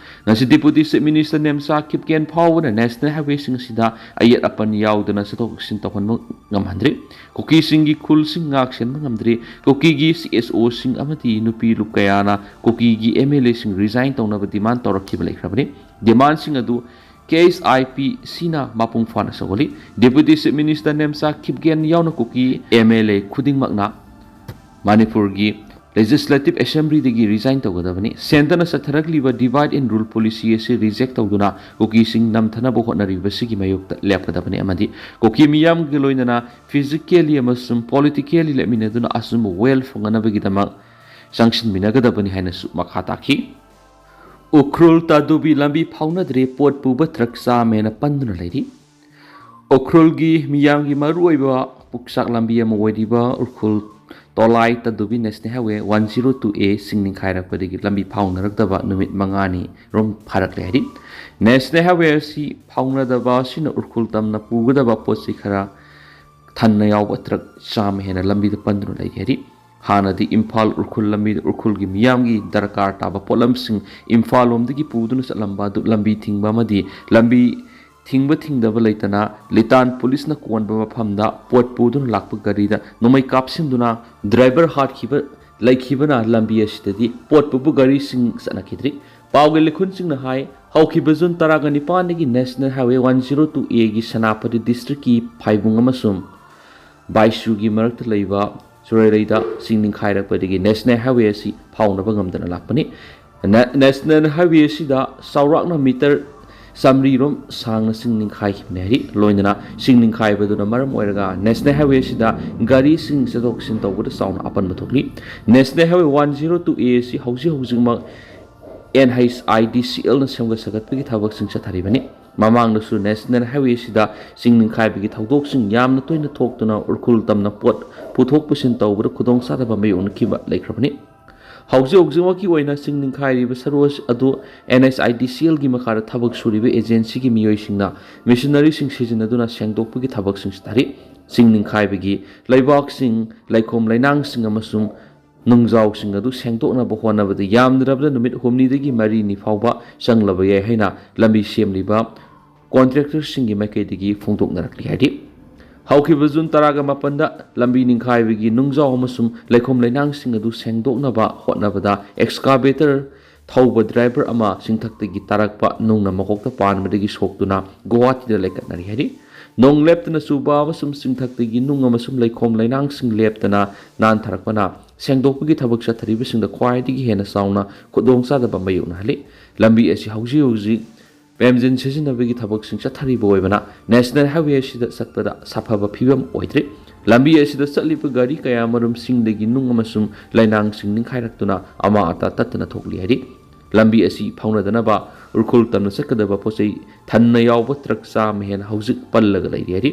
ꯉꯁꯤ Deputy Chief Minister Nemcha ꯈꯤꯞꯒꯦꯟ ꯐꯥꯎꯕꯅ national highwayꯁꯤꯡ ꯑꯁꯤꯗ ꯑꯌꯦꯠ ꯑꯄꯟ ꯌꯥꯎꯗꯅ ꯆꯠꯊꯣꯛ ꯆꯠꯁꯤꯟ ꯇꯧꯍꯟꯕ ꯉꯝꯍꯟꯗ꯭ꯔꯤ꯫ ꯀꯨꯀꯤꯁꯤꯡꯒꯤ ꯈꯨꯜꯁꯤꯡ ꯉꯥꯛ ꯁꯦꯟꯕ ꯉꯝꯗ꯭ꯔꯤ꯫ ꯀꯨꯀꯤꯒꯤ C S Oꯁꯤꯡ ꯑꯃꯗꯤ ꯅꯨꯄꯤ ꯂꯨꯞ ꯀꯌꯥꯅ ꯀꯨꯀꯤꯒꯤ M L Aꯁꯤꯡ resign ꯇꯧꯅꯕ demand ꯇꯧꯔꯛꯈꯤꯕ ꯂꯩꯈ꯭ꯔꯕꯅꯤ꯫ Demandꯁꯤꯡ ꯑꯗꯨ K H I P Cꯅ ꯃꯄꯨꯡ ꯐꯥꯅ ꯁꯧꯒꯠꯂꯤ꯫ Deputy Chief Minister ꯅꯦꯝꯆꯥ ꯈꯤꯞꯒꯦꯟ ꯌꯥꯎꯅ ꯀꯨꯀꯤ M L A ꯈꯨꯗꯤꯡꯃꯛꯅ ꯃꯅꯤꯄꯨꯔꯒꯤ Legislative Assemblyꯗꯒꯤ resign ꯇꯧꯒꯗꯕꯅꯤ꯫ Centreꯅ ꯆꯠꯊꯔꯛꯂꯤꯕ divide and rule policy ꯑꯁꯤ reject ꯇꯧꯗꯨꯅ ꯀꯨꯀꯤꯁꯤꯡ ꯅꯝꯊꯅꯕ ꯍꯣꯠꯅꯔꯤꯕꯁꯤꯒꯤ ꯃꯥꯌꯣꯛꯇ ꯂꯦꯞꯀꯗꯕꯅꯤ ꯑꯃꯗꯤ ꯀꯨꯀꯤ ꯃꯤꯌꯥꯝꯒ ꯂꯣꯏꯅꯅ physically ꯑꯃꯁꯨꯡ politically ꯂꯦꯞꯃꯤꯟꯅꯗꯨꯅ ꯑꯆꯨꯝꯕ wealth ꯐꯪꯅꯅꯕꯒꯤꯗꯃꯛ ꯆꯪꯁꯤꯟꯃꯤꯟꯅꯒꯗꯕꯅꯤ ꯍꯥꯏꯅꯁꯨ ꯃꯈꯥ ꯇꯥꯈꯤ꯫ ꯎꯈ꯭ꯔꯨꯜ ꯇꯥꯗꯨꯕꯤ ꯂꯝꯕꯤ ꯐꯥꯎꯅꯗ꯭ꯔꯦ, ꯄꯣꯠ ꯄꯨꯕ ꯇ꯭ꯔꯛ ꯆꯥꯝꯃ ꯍꯦꯟꯅ ꯄꯟꯗꯨꯅ ꯂꯩꯔꯤ꯫ ꯎꯈ꯭ꯔꯨꯜꯒꯤ ꯃꯤꯌꯥꯝꯒꯤ ꯃꯔꯨꯑꯣꯏꯕ ꯄꯨꯛꯆꯥꯛ ꯂꯝꯕꯤ ꯑꯃ ꯑꯣꯏꯔꯤꯕ Ukhrul ꯇꯣꯂꯥꯏ Tadubi National Highway one zero two A ꯁꯤꯡ ꯅꯤꯡꯈꯥꯏꯔꯛꯄꯗꯒꯤ ꯂꯝꯕꯤ ꯐꯥꯎꯅꯔꯛꯇꯕ ꯅꯨꯃꯤꯠ ꯃꯉꯥꯅꯤ ꯔꯣꯝ ꯐꯥꯔꯛꯂꯦ ꯍꯥꯏꯔꯤ꯫ National Highway ꯑꯁꯤ ꯐꯥꯎꯅꯗꯕ ꯑꯁꯤꯅ ꯎꯈ꯭ꯔꯨꯜ ꯇꯝꯅ ꯄꯨꯒꯗꯕ ꯄꯣꯠ ꯆꯩ ꯈꯔ ꯊꯟꯅ ꯌꯥꯎꯕ ꯇ꯭ꯔꯛ ꯆꯥꯝꯃ ꯍꯦꯟꯅ ꯂꯝꯕꯤꯗ ꯄꯟꯗꯨꯅ ꯂꯩꯔꯤ ꯍꯥꯏꯔꯤ꯫ ꯍꯥꯟꯅꯗꯤ ꯏꯝꯐꯥꯜ ꯎꯈ꯭ꯔꯨꯜ ꯂꯝꯕꯤꯗ ꯎꯈ꯭ꯔꯨꯜꯒꯤ ꯃꯤꯌꯥꯝꯒꯤ ꯗꯔꯀꯥꯔ ꯇꯥꯕ ꯄꯣꯠꯂꯝꯁꯤꯡ ꯏꯝꯐꯥꯜ ꯂꯣꯝꯗꯒꯤ ꯄꯨꯗꯨꯅ ꯆꯠꯂꯝꯕ ꯑꯗꯨ ꯂꯝꯕꯤ ꯊꯤꯡꯕ ꯑꯃꯗꯤ ꯂꯝꯕꯤ ꯊꯤꯡꯕ ꯊꯤꯡꯗꯕ ꯂꯩꯇꯅ ꯂꯤꯇꯥꯟ ꯄꯨꯂꯤꯁꯅ ꯀꯣꯟꯕ ꯃꯐꯝꯗ ꯄꯣꯠ ꯄꯨꯗꯨꯅ ꯂꯥꯛꯄ ꯒꯥꯔꯤꯗ ꯅꯣꯡꯃꯩ ꯀꯥꯞꯁꯤꯟꯗꯨꯅ driver ꯍꯥꯠꯈꯤꯕ ꯂꯩꯈꯤꯕꯅ ꯂꯝꯕꯤ ꯑꯁꯤꯗꯗꯤ ꯄꯣꯠ ꯄꯨꯕ ꯒꯥꯔꯤꯁꯤꯡ ꯆꯠꯅꯈꯤꯗ꯭ꯔꯤ꯫ ꯄꯥꯎꯒꯤ ꯂꯩꯈꯨꯟꯁꯤꯡꯅ ꯍꯥꯏ, ꯍꯧꯈꯤꯕ ꯖꯨꯟ ꯇꯔꯥꯒ ꯅꯤꯄꯥꯟꯗꯒꯤ National Highway one zero two A ꯒꯤ ꯁꯦꯅꯥꯄꯇꯤ ꯗꯤꯁꯇ꯭ꯔꯤꯛꯀꯤ ꯐꯥꯏꯕꯨꯡ ꯑꯃꯁꯨꯡ ꯕꯥꯏꯁꯨꯒꯤ ꯃꯔꯛꯇ ꯂꯩꯕ ꯆꯨꯔꯩꯔꯩꯗ ꯁꯤꯡ ꯅꯤꯡꯈꯥꯏꯔꯛꯄꯗꯒꯤ National Highway ꯑꯁꯤ ꯐꯥꯎꯅꯕ ꯉꯝꯗꯅ ꯂꯥꯛꯄꯅꯤ꯫ ꯅꯦ-, National Highway ꯑꯁꯤꯗ ꯆꯥꯎꯔꯥꯛꯅ ꯃꯤꯇꯔ ꯆꯥꯃꯔꯤꯔꯣꯝ ꯁꯥꯡꯅ ꯁꯤꯡ ꯅꯤꯡꯈꯥꯏꯈꯤꯕꯅꯤ ꯍꯥꯏꯔꯤ꯫ ꯂꯣꯏꯅꯅ ꯁꯤꯡ ꯅꯤꯡꯈꯥꯏꯕꯗꯨꯅ ꯃꯔꯝ ꯑꯣꯏꯔꯒ National Highway ꯑꯁꯤꯗ ꯒꯥꯔꯤꯁꯤꯡ ꯆꯠꯊꯣꯛ ꯆꯠꯁꯤꯟ ꯇꯧꯕꯗ ꯆꯥꯎꯅ ꯑꯄꯟꯕ ꯊꯣꯛꯂꯤ꯫ National Highway one zero two A ꯑꯁꯤ ꯍꯧꯖꯤꯛ ꯍꯧꯖꯤꯛꯃꯛ N H I D C L ꯅ ꯁꯦꯝꯒꯠ ꯁꯥꯒꯠꯄꯒꯤ ꯊꯕꯛꯁꯤꯡ ꯆꯠꯊꯔꯤꯕꯅꯤ꯫ ꯃꯃꯥꯡꯗꯁꯨ National Highway ꯑꯁꯤꯗ ꯁꯤꯡ ꯅꯤꯡꯈꯥꯏꯕꯒꯤ ꯊꯧꯗꯣꯛꯁꯤꯡ ꯌꯥꯝꯅ ꯇꯣꯏꯅ ꯊꯣꯛꯇꯨꯅ ꯎꯔꯈꯨꯜ ꯇꯝꯅ ꯄꯣꯠ ꯄꯨꯊꯣꯛ ꯄꯨꯁꯤꯟ ꯇꯧꯕꯗ ꯈꯨꯗꯣꯡꯆꯥꯗꯕ ꯃꯥꯌꯣꯛꯅꯈꯤꯕ ꯂꯩꯈ꯭ꯔꯕꯅꯤ꯫ ꯍꯧꯖꯤꯛ ꯍꯧꯖꯤꯛꯃꯛꯀꯤ ꯑꯣꯏꯅ ꯁꯤꯡ ꯅꯤꯡꯈꯥꯏꯔꯤꯕ ꯁꯔꯨ ꯑꯁ-, ꯑꯗꯨ N H I D C L ꯒꯤ ꯃꯈꯥꯗ ꯊꯕꯛ ꯁꯨꯔꯤꯕ agency ꯒꯤ ꯃꯤꯑꯣꯏꯁꯤꯡꯅ machinery ꯁꯤꯡ ꯁꯤꯖꯤꯟꯅꯗꯨꯅ ꯁꯦꯡꯗꯣꯛꯄꯒꯤ ꯊꯕꯛꯁꯤꯡ ꯆꯠꯊꯔꯤ꯫ ꯁꯤꯡ ꯅꯤꯡꯈꯥꯏꯕꯒꯤ ꯂꯩꯕꯥꯛꯁꯤꯡ, ꯂꯩꯈꯣꯝ ꯂꯩꯅꯥꯡꯁꯤꯡ ꯑꯃꯁꯨꯡ ꯅꯨꯡꯖꯥꯎꯁꯤꯡ ꯑꯗꯨ ꯁꯦꯡꯗꯣꯛꯅꯕ ꯍꯣꯠꯅꯕꯗ ꯌꯥꯝꯗ꯭ꯔꯕꯗ ꯅꯨꯃꯤꯠ ꯍꯨꯝꯅꯤꯗꯒꯤ ꯃꯔꯤꯅꯤ ꯐꯥꯎꯕ ꯆꯪꯂꯕ ꯌꯥꯏ ꯍꯥꯏꯅ ꯂꯝꯕꯤ ꯁꯦꯝꯂꯤꯕ contractor ꯁꯤꯡꯒꯤ ꯃꯥꯏꯀꯩꯗꯒꯤ ꯐꯣꯡꯗꯣꯛꯅꯔꯛꯂꯤ ꯍꯥꯏꯔꯤ꯫ ꯍꯧꯈꯤꯕ ꯖꯨꯟ ꯇꯔꯥꯒ ꯃꯥꯄꯟꯗ ꯂꯝꯕꯤ ꯅꯤꯡꯈꯥꯏꯕꯒꯤ ꯅꯨꯡꯖꯥꯎ ꯑꯃꯁꯨꯡ ꯂꯩꯈꯣꯝ ꯂꯩꯅꯥꯡꯁꯤꯡ ꯑꯗꯨ ꯁꯦꯡꯗꯣꯛꯅꯕ ꯍꯣꯠꯅꯕꯗ excavator ꯊꯧꯕ driver ꯑꯃ ꯆꯤꯡꯊꯛꯇꯒꯤ ꯇꯥꯔꯛꯄ ꯅꯨꯡꯅ ꯃꯀꯣꯛꯇ ꯄꯥꯟꯕꯗꯒꯤ ꯁꯣꯛꯇꯨꯅ ꯒꯨꯋꯥꯍꯥꯇꯤꯗ ꯂꯩꯀꯠꯅꯔꯤ ꯍꯥꯏꯔꯤ꯫ ꯅꯣꯡ ꯂꯦꯞꯇꯅ ꯆꯨꯕ ꯑꯃꯁꯨꯡ ꯆꯤꯡꯊꯛꯇꯒꯤ ꯅꯨꯡ ꯑꯃꯁꯨꯡ ꯂꯩꯈꯣꯝ ꯂꯩꯅꯥꯡꯁꯤꯡ ꯂꯦꯞꯇꯅ ꯅꯥꯟꯊꯔꯛꯄꯅ ꯁꯦꯡꯗꯣꯛꯄꯒꯤ ꯊꯕꯛ ꯆꯠꯊꯔꯤꯕꯁꯤꯡꯗ ꯈ꯭ꯋꯥꯏꯗꯒꯤ ꯍꯦꯟꯅ ꯆꯥꯎꯅ ꯈꯨꯗꯣꯡꯆꯥꯗꯕ ꯃꯥꯌꯣꯛꯅꯍꯜꯂꯤ꯫ ꯂꯝꯕꯤ ꯑꯁꯤ ꯍꯧꯖꯤꯛ ꯍꯧꯖꯤꯛ ꯄꯦꯝꯖꯤꯟ ꯁꯤꯖꯤꯟꯅꯕꯒꯤ ꯊꯕꯛꯁꯤꯡ ꯆꯠꯊꯔꯤꯕ ꯑꯣꯏꯕꯅ National Highway ꯑꯁꯤꯗ ꯆꯠꯄꯗ ꯁꯥꯐꯕ ꯐꯤꯕꯝ ꯑꯣꯏꯗ꯭ꯔꯤ꯫ ꯂꯝꯕꯤ ꯑꯁꯤꯗ ꯆꯠꯂꯤꯕ ꯒꯥꯔꯤ ꯀꯌꯥ ꯃꯔꯨꯝꯁꯤꯡꯗꯒꯤ ꯅꯨꯡ ꯑꯃꯁꯨꯡ ꯂꯩꯅꯥꯡꯁꯤꯡ ꯅꯤꯡꯈꯥꯏꯔꯛꯇꯨꯅ ꯑꯃꯥ ꯑꯇꯥ ꯇꯠꯇꯅ ꯊꯣꯛꯂꯤ ꯍꯥꯏꯔꯤ꯫ ꯂꯝꯕꯤ ꯑꯁꯤ ꯐꯥꯎꯅꯗꯅꯕ ꯎꯔꯈꯨꯜ ꯇꯝꯅ ꯆꯠꯀꯗꯕ ꯄꯣꯠꯆꯩ ꯊꯟꯅ ꯌꯥꯎꯕ ꯇ꯭ꯔꯛ ꯆꯥꯝꯃ ꯍꯦꯟꯅ ꯍꯧꯖꯤꯛ ꯄꯜꯂꯒ ꯂꯩꯔꯤ ꯍꯥꯏꯔꯤ꯫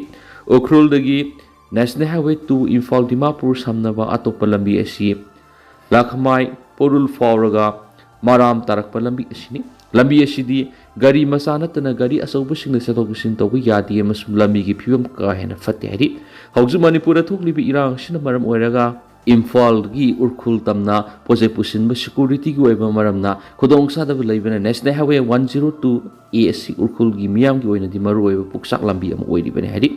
ꯎꯈ꯭ꯔꯨꯜꯗꯒꯤ National Highway two Imphal Dimapur ꯁꯝꯅꯕ ꯑꯇꯣꯞꯄ ꯂꯝꯕꯤ ꯑꯁꯤ ꯂꯥꯈꯃꯥꯏ ꯄꯣꯔꯨꯜ ꯐꯥꯎꯔꯒ ꯃꯔꯥꯝ ꯇꯥꯔꯛꯄ ꯂꯝꯕꯤ ꯑꯁꯤꯅꯤ꯫ ꯂꯝꯕꯤ ꯑꯁꯤꯗꯤ ꯒꯥꯔꯤ ꯃꯆꯥ ꯅꯠꯇꯅ ꯒꯥꯔꯤ ꯑꯆꯧꯕꯁꯤꯡꯅ ꯆꯠꯊꯣꯛ ꯆꯠꯁꯤꯟ ꯇꯧꯕ ꯌꯥꯗꯦ ꯑꯃꯁꯨꯡ ꯂꯝꯕꯤꯒꯤ ꯐꯤꯕꯝ ꯀꯥ ꯍꯦꯟꯅ ꯐꯠꯇꯦ ꯍꯥꯏꯔꯤ꯫ ꯍꯧꯖꯤꯛ ꯃꯅꯤꯄꯨꯔꯗ ꯊꯣꯛꯂꯤꯕ ꯏꯔꯥꯡ ꯑꯁꯤꯅ ꯃꯔꯝ ꯑꯣꯏꯔꯒ ꯏꯝꯐꯥꯜꯒꯤ ꯎꯔꯈꯨꯜ ꯇꯝꯅ ꯄꯣꯠꯆꯩ ꯄꯨꯁꯤꯟꯕ security ꯒꯤ ꯑꯣꯏꯕ ꯃꯔꯝꯅ ꯈꯨꯗꯣꯡꯆꯥꯗꯕ ꯂꯩꯕꯅ National Highway one zero two A ꯑꯁꯤ ꯎꯔꯈꯨꯜꯒꯤ ꯃꯤꯌꯥꯝꯒꯤ ꯑꯣꯏꯅꯗꯤ ꯃꯔꯨꯑꯣꯏꯕ ꯄꯨꯛꯆꯥꯛ ꯂꯝꯕꯤ ꯑꯃ ꯑꯣꯏꯔꯤꯕꯅꯤ ꯍꯥꯏꯔꯤ꯫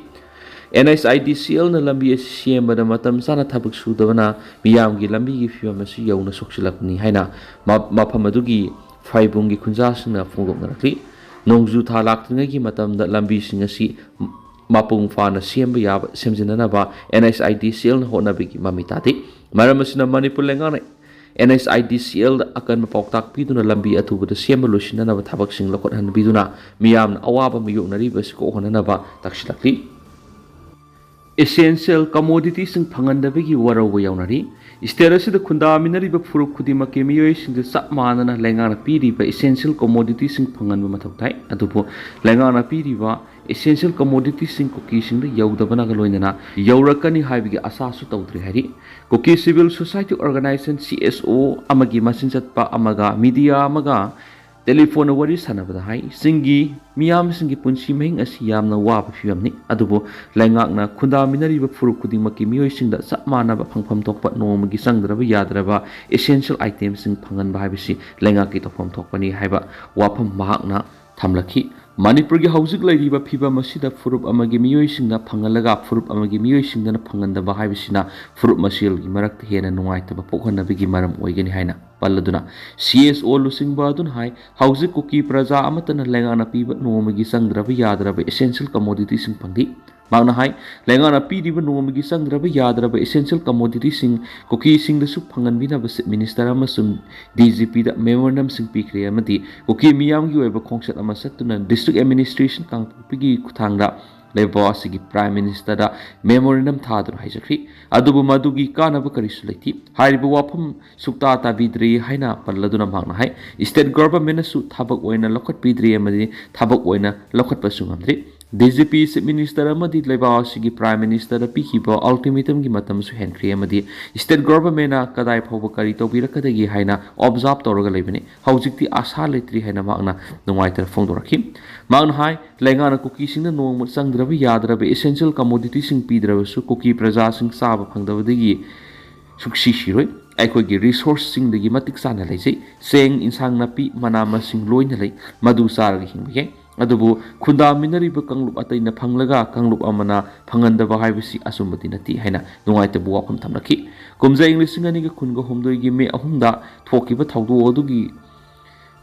ꯑꯦꯟ ꯑꯩꯆ ꯑꯥꯏ ꯗꯤ ꯁꯤ ꯑꯦꯜꯅ ꯂꯝꯕꯤ ꯑꯁꯤ ꯁꯦꯝꯕꯗ ꯃꯇꯝ ꯆꯥꯅ ꯊꯕꯛ ꯁꯨꯗꯕꯅ ꯃꯤꯌꯥꯝꯒꯤ ꯂꯝꯕꯤꯒꯤ ꯐꯤꯕꯝ ꯑꯁꯤ ꯌꯧꯅ ꯁꯣꯛꯆꯤꯜꯂꯛꯄꯅꯤ ꯍꯥꯏꯅ ꯃ-, ꯃꯐꯝ ꯑꯗꯨꯒꯤ ꯐꯥꯏꯕꯨꯡꯒꯤ ꯈꯨꯟꯖꯥꯁꯤꯡꯅ ꯐꯣꯡꯗꯣꯛꯅꯔꯛꯂꯤ꯫ ꯅꯣꯡꯖꯨ ꯊꯥ ꯂꯥꯛꯇ꯭ꯔꯤꯉꯩꯒꯤ ꯃꯇꯝꯗ ꯂꯝꯕꯤꯁꯤꯡ ꯑꯁꯤ ꯃꯄꯨꯡ ꯐꯥꯅ ꯁꯦꯝꯕ ꯌꯥꯕ, ꯁꯦꯝꯖꯤꯟꯅꯅꯕ ꯑꯦꯟ ꯑꯩꯆ ꯑꯥꯏ ꯗꯤ ꯁꯤ ꯑꯦꯜꯅ ꯍꯣꯠꯅꯕꯒꯤ ꯃꯃꯤ ꯇꯥꯗꯦ꯫ ꯃꯔꯝ ꯑꯁꯤꯅ ꯃꯅꯤꯄꯨꯔ ꯂꯩꯉꯥꯛꯅ ꯑꯦꯟ ꯑꯩꯆ ꯑꯥꯏ ꯗꯤ ꯁꯤ ꯑꯦꯜꯗ ꯑꯀꯟꯕ ꯄꯥꯎꯇꯥꯛ ꯄꯤꯗꯨꯅ ꯂꯝꯕꯤ ꯑꯊꯨꯕꯗ ꯁꯦꯝꯕ ꯂꯣꯏꯁꯤꯟꯅꯅꯕ ꯊꯕꯛꯁꯤꯡ ꯂꯧꯈꯠꯍꯟꯕꯤꯗꯨꯅ ꯃꯤꯌꯥꯝꯅ ꯑꯋꯥꯕ ꯃꯥꯌꯣꯛꯅꯔꯤꯕ ꯑꯁꯤ ꯀꯣꯛꯍꯟꯅꯅꯕ ꯇꯛꯁꯤꯜꯂꯛꯂꯤ꯫ ꯑꯦꯁꯦꯟꯁꯤꯌꯦꯜ ꯀꯃꯣꯗꯤꯇꯤꯁꯤꯡ ꯐꯪꯍꯟꯗꯕꯒꯤ ꯋꯥꯔꯧꯕ ꯌꯥꯎꯅꯔꯤ꯫ ꯁ꯭ꯇꯦꯠ ꯑꯁꯤꯗ ꯈꯨꯟꯗꯥꯃꯤꯟꯅꯔꯤꯕ ꯐꯨꯔꯨꯞ ꯈꯨꯗꯤꯡꯃꯛꯀꯤ ꯃꯤꯑꯣꯏꯁꯤꯡꯗ ꯆꯞ ꯃꯥꯟꯅꯅ ꯂꯩꯉꯥꯛꯅ ꯄꯤꯔꯤꯕ ꯑꯦꯁꯦꯟꯁꯤꯌꯦꯜ ꯀꯃꯣꯗꯤꯇꯤꯁꯤꯡ ꯐꯪꯍꯟꯕ ꯃꯊꯧ ꯇꯥꯏ꯫ ꯑꯗꯨꯕꯨ ꯂꯩꯉꯥꯛꯅ ꯄꯤꯔꯤꯕ ꯑꯦꯁꯦꯟꯁꯤꯌꯦꯜ ꯀꯃꯣꯗꯤꯇꯤꯁꯤꯡ ꯀꯨꯀꯤꯁꯤꯡꯗ ꯌꯧꯗꯕꯅꯒ ꯂꯣꯏꯅꯅ ꯌꯧꯔꯛꯀꯅꯤ ꯍꯥꯏꯕꯒꯤ ꯑꯥꯁꯥꯁꯨ ꯇꯧꯗ꯭ꯔꯤ ꯍꯥꯏꯔꯤ꯫ ꯀꯨꯀꯤ civil society organisation, C S ꯑꯣ, ꯑꯃꯒꯤ ꯃꯆꯤꯟ ꯆꯠꯄ ꯑꯃꯒ ꯃꯤꯗꯤꯌꯥ ꯑꯃꯒ ꯇꯦꯂꯤꯐꯣꯟꯗ ꯋꯥꯔꯤ ꯁꯥꯟꯅꯕꯗ ꯍꯥꯏ, ꯆꯤꯡꯒꯤ ꯃꯤꯌꯥꯝꯁꯤꯡꯒꯤ ꯄꯨꯟꯁꯤ ꯃꯍꯤꯡ ꯑꯁꯤ ꯌꯥꯝꯅ ꯋꯥꯕ ꯐꯤꯕꯝꯅꯤ, ꯑꯗꯨꯕꯨ ꯂꯩꯉꯥꯛꯅ ꯈꯨꯟꯗꯥꯃꯤꯟꯅꯔꯤꯕ ꯐꯨꯔꯨꯞ ꯈꯨꯗꯤꯡꯃꯛꯀꯤ ꯃꯤꯑꯣꯏꯁꯤꯡꯗ ꯆꯞ ꯃꯥꯟꯅꯕ ꯐꯪꯐꯝ ꯊꯣꯛꯄ ꯅꯣꯡꯃꯒꯤ ꯆꯪꯗ꯭ꯔꯕ ꯌꯥꯗ꯭ꯔꯕ ꯑꯦꯁꯦꯟꯁꯤꯌꯦꯜ ꯑꯥꯏꯇꯦꯝꯁꯤꯡ ꯐꯪꯍꯟꯕ ꯍꯥꯏꯕꯁꯤ ꯂꯩꯉꯥꯛꯀꯤ ꯇꯧꯐꯝ ꯊꯣꯛꯄꯅꯤ ꯍꯥꯏꯕ ꯋꯥꯐꯝ ꯃꯍꯥꯛꯅ ꯊꯝꯂꯛꯈꯤ꯫ ꯃꯅꯤꯄꯨꯔꯒꯤ ꯍꯧꯖꯤꯛ ꯂꯩꯔꯤꯕ ꯐꯤꯕꯝ ꯑꯁꯤꯗ ꯐꯨꯔꯨꯞ ꯑꯃꯒꯤ ꯃꯤꯑꯣꯏꯁꯤꯡꯅ ꯐꯪꯍꯜꯂꯒ ꯐꯨꯔꯨꯞ ꯑꯃꯒꯤ ꯃꯤꯑꯣꯏꯁꯤꯡꯗꯅ ꯐꯪꯍꯟꯗꯕ ꯍꯥꯏꯕꯁꯤꯅ ꯐꯨꯔꯨꯞ ꯃꯁꯦꯜꯒꯤ ꯃꯔꯛꯇ ꯍꯦꯟꯅ ꯅꯨꯡꯉꯥꯏꯇꯕ ꯄꯣꯛꯍꯟꯅꯕꯒꯤ ꯃꯔꯝ ꯑꯣꯏꯒꯅꯤ ꯍꯥꯏꯅ ꯄꯜꯂꯗꯨꯅ, ꯁꯤ ꯑꯦꯁ ꯑꯣ ꯂꯨꯆꯤꯡꯕ ꯑꯗꯨꯅ ꯍꯥꯏ, ꯍꯧꯖꯤꯛ ꯀꯨꯀꯤ ꯄ꯭ꯔꯖꯥ ꯑꯃꯠꯇꯅ ꯂꯩꯉꯥꯛꯅ ꯄꯤꯕ ꯅꯣꯡꯃꯒꯤ ꯆꯪꯗ꯭ꯔꯕ ꯌꯥꯗ꯭ꯔꯕ ꯑꯦꯁꯦꯟꯁꯤꯌꯦꯜ ꯀꯃꯣꯗꯤꯇꯤꯁꯤꯡ ꯐꯪꯗꯦ꯫ ꯃꯍꯥꯛꯅ ꯍꯥꯏ, ꯂꯩꯉꯥꯛꯅ ꯄꯤꯔꯤꯕ ꯅꯣꯡꯃꯒꯤ ꯆꯪꯗ꯭ꯔꯕ ꯌꯥꯗ꯭ꯔꯕ ꯑꯦꯁꯦꯟꯁꯤꯌꯦꯜ ꯀꯃꯣꯗꯤꯇꯤꯁꯤꯡ ꯀꯨꯀꯤꯁꯤꯡꯗꯁꯨ ꯐꯪꯍꯟꯕꯤꯅꯕ ꯆꯤꯐ ꯃꯤꯅꯤꯁꯇꯔ ꯑꯃꯁꯨꯡ ꯗꯤ ꯖꯤ ꯄꯤꯗ ꯃꯦꯃꯣꯔꯦꯟꯗꯝꯁꯤꯡ ꯄꯤꯈ꯭ꯔꯦ ꯑꯃꯗꯤ ꯀꯨꯀꯤ ꯃꯤꯌꯥꯝꯒꯤ ꯑꯣꯏꯕ ꯈꯣꯡꯆꯠ ꯑꯃ ꯆꯠꯇꯨꯅ ꯗꯤꯁꯇ꯭ꯔꯤꯛ ꯑꯦꯗꯃꯤꯅꯤꯁꯇ꯭ꯔꯦꯁꯟ ꯀꯥꯡꯄꯣꯛꯄꯤꯒꯤ ꯈꯨꯠꯊꯥꯡꯗ ꯂꯩꯕꯥꯛ ꯑꯁꯤꯒꯤ ꯄ꯭ꯔꯥꯏꯝ ꯃꯤꯅꯤꯁꯇꯔꯗ ꯃꯦꯃꯣꯔꯦꯟꯗꯝ ꯊꯥꯗꯨꯅ ꯍꯥꯏꯖꯈ꯭ꯔꯤ꯫ ꯑꯗꯨꯕꯨ ꯃꯗꯨꯒꯤ ꯀꯥꯟꯅꯕ ꯀꯔꯤꯁꯨ ꯂꯩꯇꯦ꯫ ꯍꯥꯏꯔꯤꯕ ꯋꯥꯐꯝ ꯁꯨꯛꯇꯥ ꯇꯥꯕꯤꯗ꯭ꯔꯤ ꯍꯥꯏꯅ ꯄꯜꯂꯗꯨꯅ ꯃꯍꯥꯛꯅ ꯍꯥꯏ, ꯁ꯭ꯇꯦꯠ ꯒꯚꯔꯟꯃꯦꯟꯠꯅꯁꯨ ꯊꯕꯛ ꯑꯣꯏꯅ ꯂꯧꯈꯠꯄꯤꯗ꯭ꯔꯤ ꯑꯃꯗꯤ ꯊꯕꯛ ꯑꯣꯏꯅ ꯂꯧꯈꯠꯄꯁꯨ ꯉꯝꯗ꯭ꯔꯤ꯫ ꯗꯤ ꯖꯤ ꯄꯤ, ꯆꯤꯐ ꯃꯤꯅꯤꯁꯇꯔ ꯑꯃꯗꯤ ꯂꯩꯕꯥꯛ ꯑꯁꯤꯒꯤ ꯄ꯭ꯔꯥꯏꯝ ꯃꯤꯅꯤꯁꯇꯔꯗ ꯄꯤꯈꯤꯕ ꯑꯜꯇꯤꯃꯦꯇꯝꯒꯤ ꯃꯇꯝꯁꯨ ꯍꯦꯟꯈ꯭ꯔꯦ ꯑꯃꯗꯤ ꯁ꯭ꯇꯦꯠ ꯒꯚꯔꯟꯃꯦꯟꯠꯅ ꯀꯗꯥꯏ ꯐꯥꯎꯕ ꯀꯔꯤ ꯇꯧꯕꯤꯔꯛꯀꯗꯒꯦ ꯍꯥꯏꯅ ꯑꯣꯕꯖꯥꯔꯚ ꯇꯧꯔꯒ ꯂꯩꯕꯅꯤ꯫ ꯍꯧꯖꯤꯛꯇꯤ ꯑꯥꯁꯥ ꯂꯩꯇ꯭ꯔꯤ ꯍꯥꯏꯅ ꯃꯍꯥꯛꯅ ꯅꯨꯡꯉꯥꯏꯇꯅ ꯐꯣꯡꯗꯣꯔꯛꯈꯤ꯫ ꯃꯍꯥꯛꯅ ꯍꯥꯏ, ꯂꯩꯉꯥꯛꯅ ꯀꯨꯀꯤꯁꯤꯡꯗ ꯅꯣꯡꯃ ꯆꯪꯗ꯭ꯔꯕ ꯌꯥꯗ꯭ꯔꯕ ꯑꯦꯁꯦꯟꯁꯤꯌꯦꯜ ꯀꯃꯣꯗꯤꯇꯤꯁꯤꯡ ꯄꯤꯗ꯭ꯔꯕꯁꯨ ꯀꯨꯀꯤ ꯄ꯭ꯔꯖꯥꯁꯤꯡ ꯆꯥꯕ ꯐꯪꯗꯕꯗꯒꯤ ꯁꯨꯛꯁꯤ ꯁꯤꯔꯣꯏ꯫ ꯑꯩꯈꯣꯏꯒꯤ ꯔꯤꯁꯣꯔꯁꯁꯤꯡꯗꯒꯤ ꯃꯇꯤꯛ ꯆꯥꯅ ꯂꯩꯖꯩ꯫ ꯆꯦꯡ, ꯏꯟꯁꯥꯡ ꯅꯥꯄꯤ, ꯃꯅꯥ ꯃꯁꯤꯡ ꯂꯣꯏꯅ ꯂꯩ꯫ ꯃꯗꯨ ꯆꯥꯔꯒ ꯍꯤꯡꯕ ꯌꯥꯏ꯫ ꯑꯗꯨꯕꯨ ꯈꯨꯟꯗꯥꯃꯤꯟꯅꯔꯤꯕ ꯀꯥꯡꯂꯨꯞ ꯑꯇꯩꯅ ꯐꯪꯂꯒ ꯀꯥꯡꯂꯨꯞ ꯑꯃꯅ ꯐꯪꯍꯟꯗꯕ ꯍꯥꯏꯕꯁꯤ ꯑꯆꯨꯝꯕꯗꯤ ꯅꯠꯇꯦ ꯍꯥꯏꯅ ꯅꯨꯡꯉꯥꯏꯇꯕ ꯋꯥꯐꯝ ꯊꯝꯂꯛꯈꯤ꯫ ꯀꯨꯝꯖꯥ ꯏꯪ ꯂꯤꯁꯤꯡ ꯑꯅꯤꯒ ꯀꯨꯟꯒ ꯍꯨꯝꯗꯣꯏꯒꯤ ꯃꯦ ꯑꯍꯨꯝꯗ ꯊꯣꯛꯈꯤꯕ ꯊꯧꯗꯣꯛ ꯑꯗꯨꯒꯤ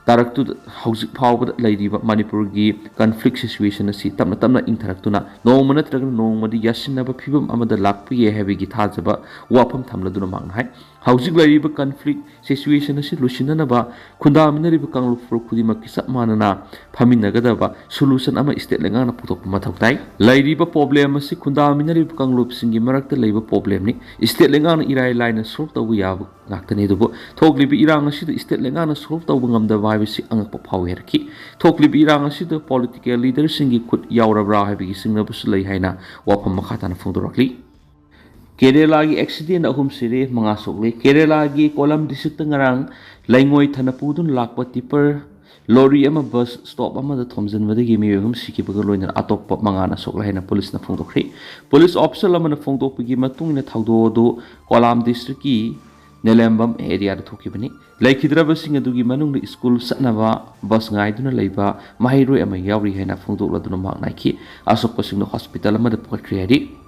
ꯇꯥꯔꯛꯇꯨꯗ ꯍꯧꯖꯤꯛ ꯐꯥꯎꯕꯗ ꯂꯩꯔꯤꯕ ꯃꯅꯤꯄꯨꯔꯒꯤ ꯀꯟꯐ꯭ꯂꯤꯛ ꯁꯤꯆꯨꯋꯦꯁꯟ ꯑꯁꯤ ꯇꯞꯅ ꯇꯞꯅ ꯏꯪꯊꯔꯛꯇꯨꯅ ꯅꯣꯡꯃ ꯅꯠꯇ꯭ꯔꯒ ꯅꯣꯡꯃꯗꯤ ꯌꯥꯁꯤꯟꯅꯕ ꯐꯤꯕꯝ ꯑꯃꯗ ꯂꯥꯛꯄ ꯌꯥꯏ ꯍꯥꯏꯕꯒꯤ ꯊꯥꯖꯕ ꯋꯥꯐꯝ ꯊꯝꯂꯗꯨꯅ ꯃꯍꯥꯛꯅ ꯍꯥꯏ, ꯍꯧꯖꯤꯛ ꯂꯩꯔꯤꯕ ꯀꯟꯐ꯭ꯂꯤꯛ ꯁꯤꯆꯨꯋꯦꯁꯟ ꯑꯁꯤ ꯂꯣꯏꯁꯤꯟꯅꯅꯕ ꯈꯨꯟꯗꯥꯃꯤꯟꯅꯔꯤꯕ ꯀꯥꯡꯂꯨꯞ ꯐꯨꯔꯨꯞ ꯈꯨꯗꯤꯡꯃꯛꯀꯤ ꯆꯞ ꯃꯥꯟꯅꯅ ꯐꯝꯃꯤꯟꯅꯒꯗꯕ ꯁꯣꯂꯨꯁꯟ ꯑꯃ ꯁ꯭ꯇꯦꯠ ꯂꯩꯉꯥꯛꯅ ꯄꯨꯊꯣꯛꯄ ꯃꯊꯧ ꯇꯥꯏ꯫ ꯂꯩꯔꯤꯕ ꯄ꯭ꯔꯣꯕ꯭ꯂꯦꯝ ꯑꯁꯤ ꯈꯨꯟꯗꯥꯃꯤꯟꯅꯔꯤꯕ ꯀꯥꯡꯂꯨꯞꯁꯤꯡꯒꯤ ꯃꯔꯛꯇ ꯂꯩꯕ ꯄ꯭ꯔꯣꯕ꯭ꯂꯦꯝꯅꯤ꯫ ꯁ꯭ꯇꯦꯠ ꯂꯩꯉꯥꯛꯅ ꯏꯔꯥꯏ ꯂꯥꯏꯅ ꯁꯣꯜꯕ ꯇꯧꯕ ꯌꯥꯕ ꯉꯥꯛꯇꯅꯤ꯫ ꯑꯗꯨꯕꯨ ꯊꯣꯛꯂꯤꯕ ꯏꯔꯥꯡ ꯑꯁꯤꯗ ꯁ꯭ꯇꯦꯠ ꯂꯩꯉꯥꯛꯅ ꯁꯣꯜꯕ ꯇꯧꯕ ꯉꯝꯗꯕ ꯍꯥꯏꯕꯁꯤ ꯑꯉꯛꯄ ꯐꯥꯎꯏ ꯍꯥꯏꯔꯛꯈꯤ꯫ ꯊꯣꯛꯂꯤꯕ ꯏꯔꯥꯡ ꯑꯁꯤꯗ ꯄꯣꯂꯤꯇꯤꯀꯦꯜ ꯂꯤꯗꯔꯁꯤꯡꯒꯤ ꯈꯨꯠ ꯌꯥꯎꯔꯕ꯭ꯔꯥ ꯍꯥꯏꯕꯒꯤ ꯆꯤꯡꯅꯕꯁꯨ ꯂꯩ ꯍꯥꯏꯅ ꯋꯥꯐꯝ ꯃꯈꯥ ꯇꯥꯅ ꯐꯣꯡꯗꯣꯔꯛꯂꯤ꯫ ꯀꯦꯔꯦꯂꯥꯒꯤ ꯑꯦꯛꯁꯤꯗꯦꯟ ꯑꯍꯨꯝ ꯁꯤꯔꯦ, ꯃꯉꯥ ꯁꯣꯛꯂꯦ꯫ ꯀꯦꯔꯦꯂꯥꯒꯤ ꯀꯣꯂꯝ ꯗꯤꯁꯇ꯭ꯔꯤꯛꯇ ꯉꯔꯥꯡ ꯂꯩꯉꯣꯏ ꯊꯅ ꯄꯨꯗꯨꯅ ꯂꯥꯛꯄ ꯇꯤꯄꯔ ꯂꯣꯔꯤ ꯑꯃ ꯕꯁ ꯁ꯭ꯇꯣꯞ ꯑꯃꯗ ꯊꯣꯝꯖꯤꯟꯕꯗꯒꯤ ꯃꯤꯑꯣꯏ ꯑꯍꯨꯝ ꯁꯤꯈꯤꯕꯒ ꯂꯣꯏꯅꯅ ꯑꯇꯣꯞꯄ ꯃꯉꯥꯅ ꯁꯣꯛꯂꯦ ꯍꯥꯏꯅ ꯄꯨꯂꯤꯁꯅ ꯐꯣꯡꯗꯣꯛꯈ꯭ꯔꯦ꯫ ꯄꯨꯂꯤꯁ ꯑꯣꯐꯤꯁꯔ ꯑꯃꯅ ꯐꯣꯡꯗꯣꯛꯄꯒꯤ ꯃꯇꯨꯡ ꯏꯟꯅ ꯊꯧꯗꯣꯛ ꯑꯗꯨ ꯀꯣꯂꯥꯝ ꯗꯤꯁꯇ꯭ꯔꯤꯛꯀꯤ ꯅꯦꯂꯦꯝꯕꯝ ꯑꯦꯔꯤꯌꯥꯗ ꯊꯣꯛꯈꯤꯕꯅꯤ꯫ ꯂꯩꯈꯤꯗ꯭ꯔꯕꯁꯤꯡ ꯑꯗꯨꯒꯤ ꯃꯅꯨꯡꯗ ꯁ꯭ꯀꯨꯜ ꯆꯠꯅꯕ ꯕꯁ ꯉꯥꯏꯗꯨꯅ ꯂꯩꯕ ꯃꯍꯩꯔꯣꯏ ꯑꯃ ꯌꯥꯎꯔꯤ ꯍꯥꯏꯅ ꯐꯣꯡꯗꯣꯛꯂꯗꯨꯅ ꯃꯍꯥꯛꯅ ꯍꯥꯏꯈꯤ꯫ ꯑꯁꯣꯛꯄꯁꯤꯡꯗꯨ ꯍꯣꯁꯄꯤꯇꯥꯜ ꯑꯃꯗ ꯄꯨꯈꯠꯈ꯭ꯔꯦ ꯍꯥꯏꯔꯤ꯫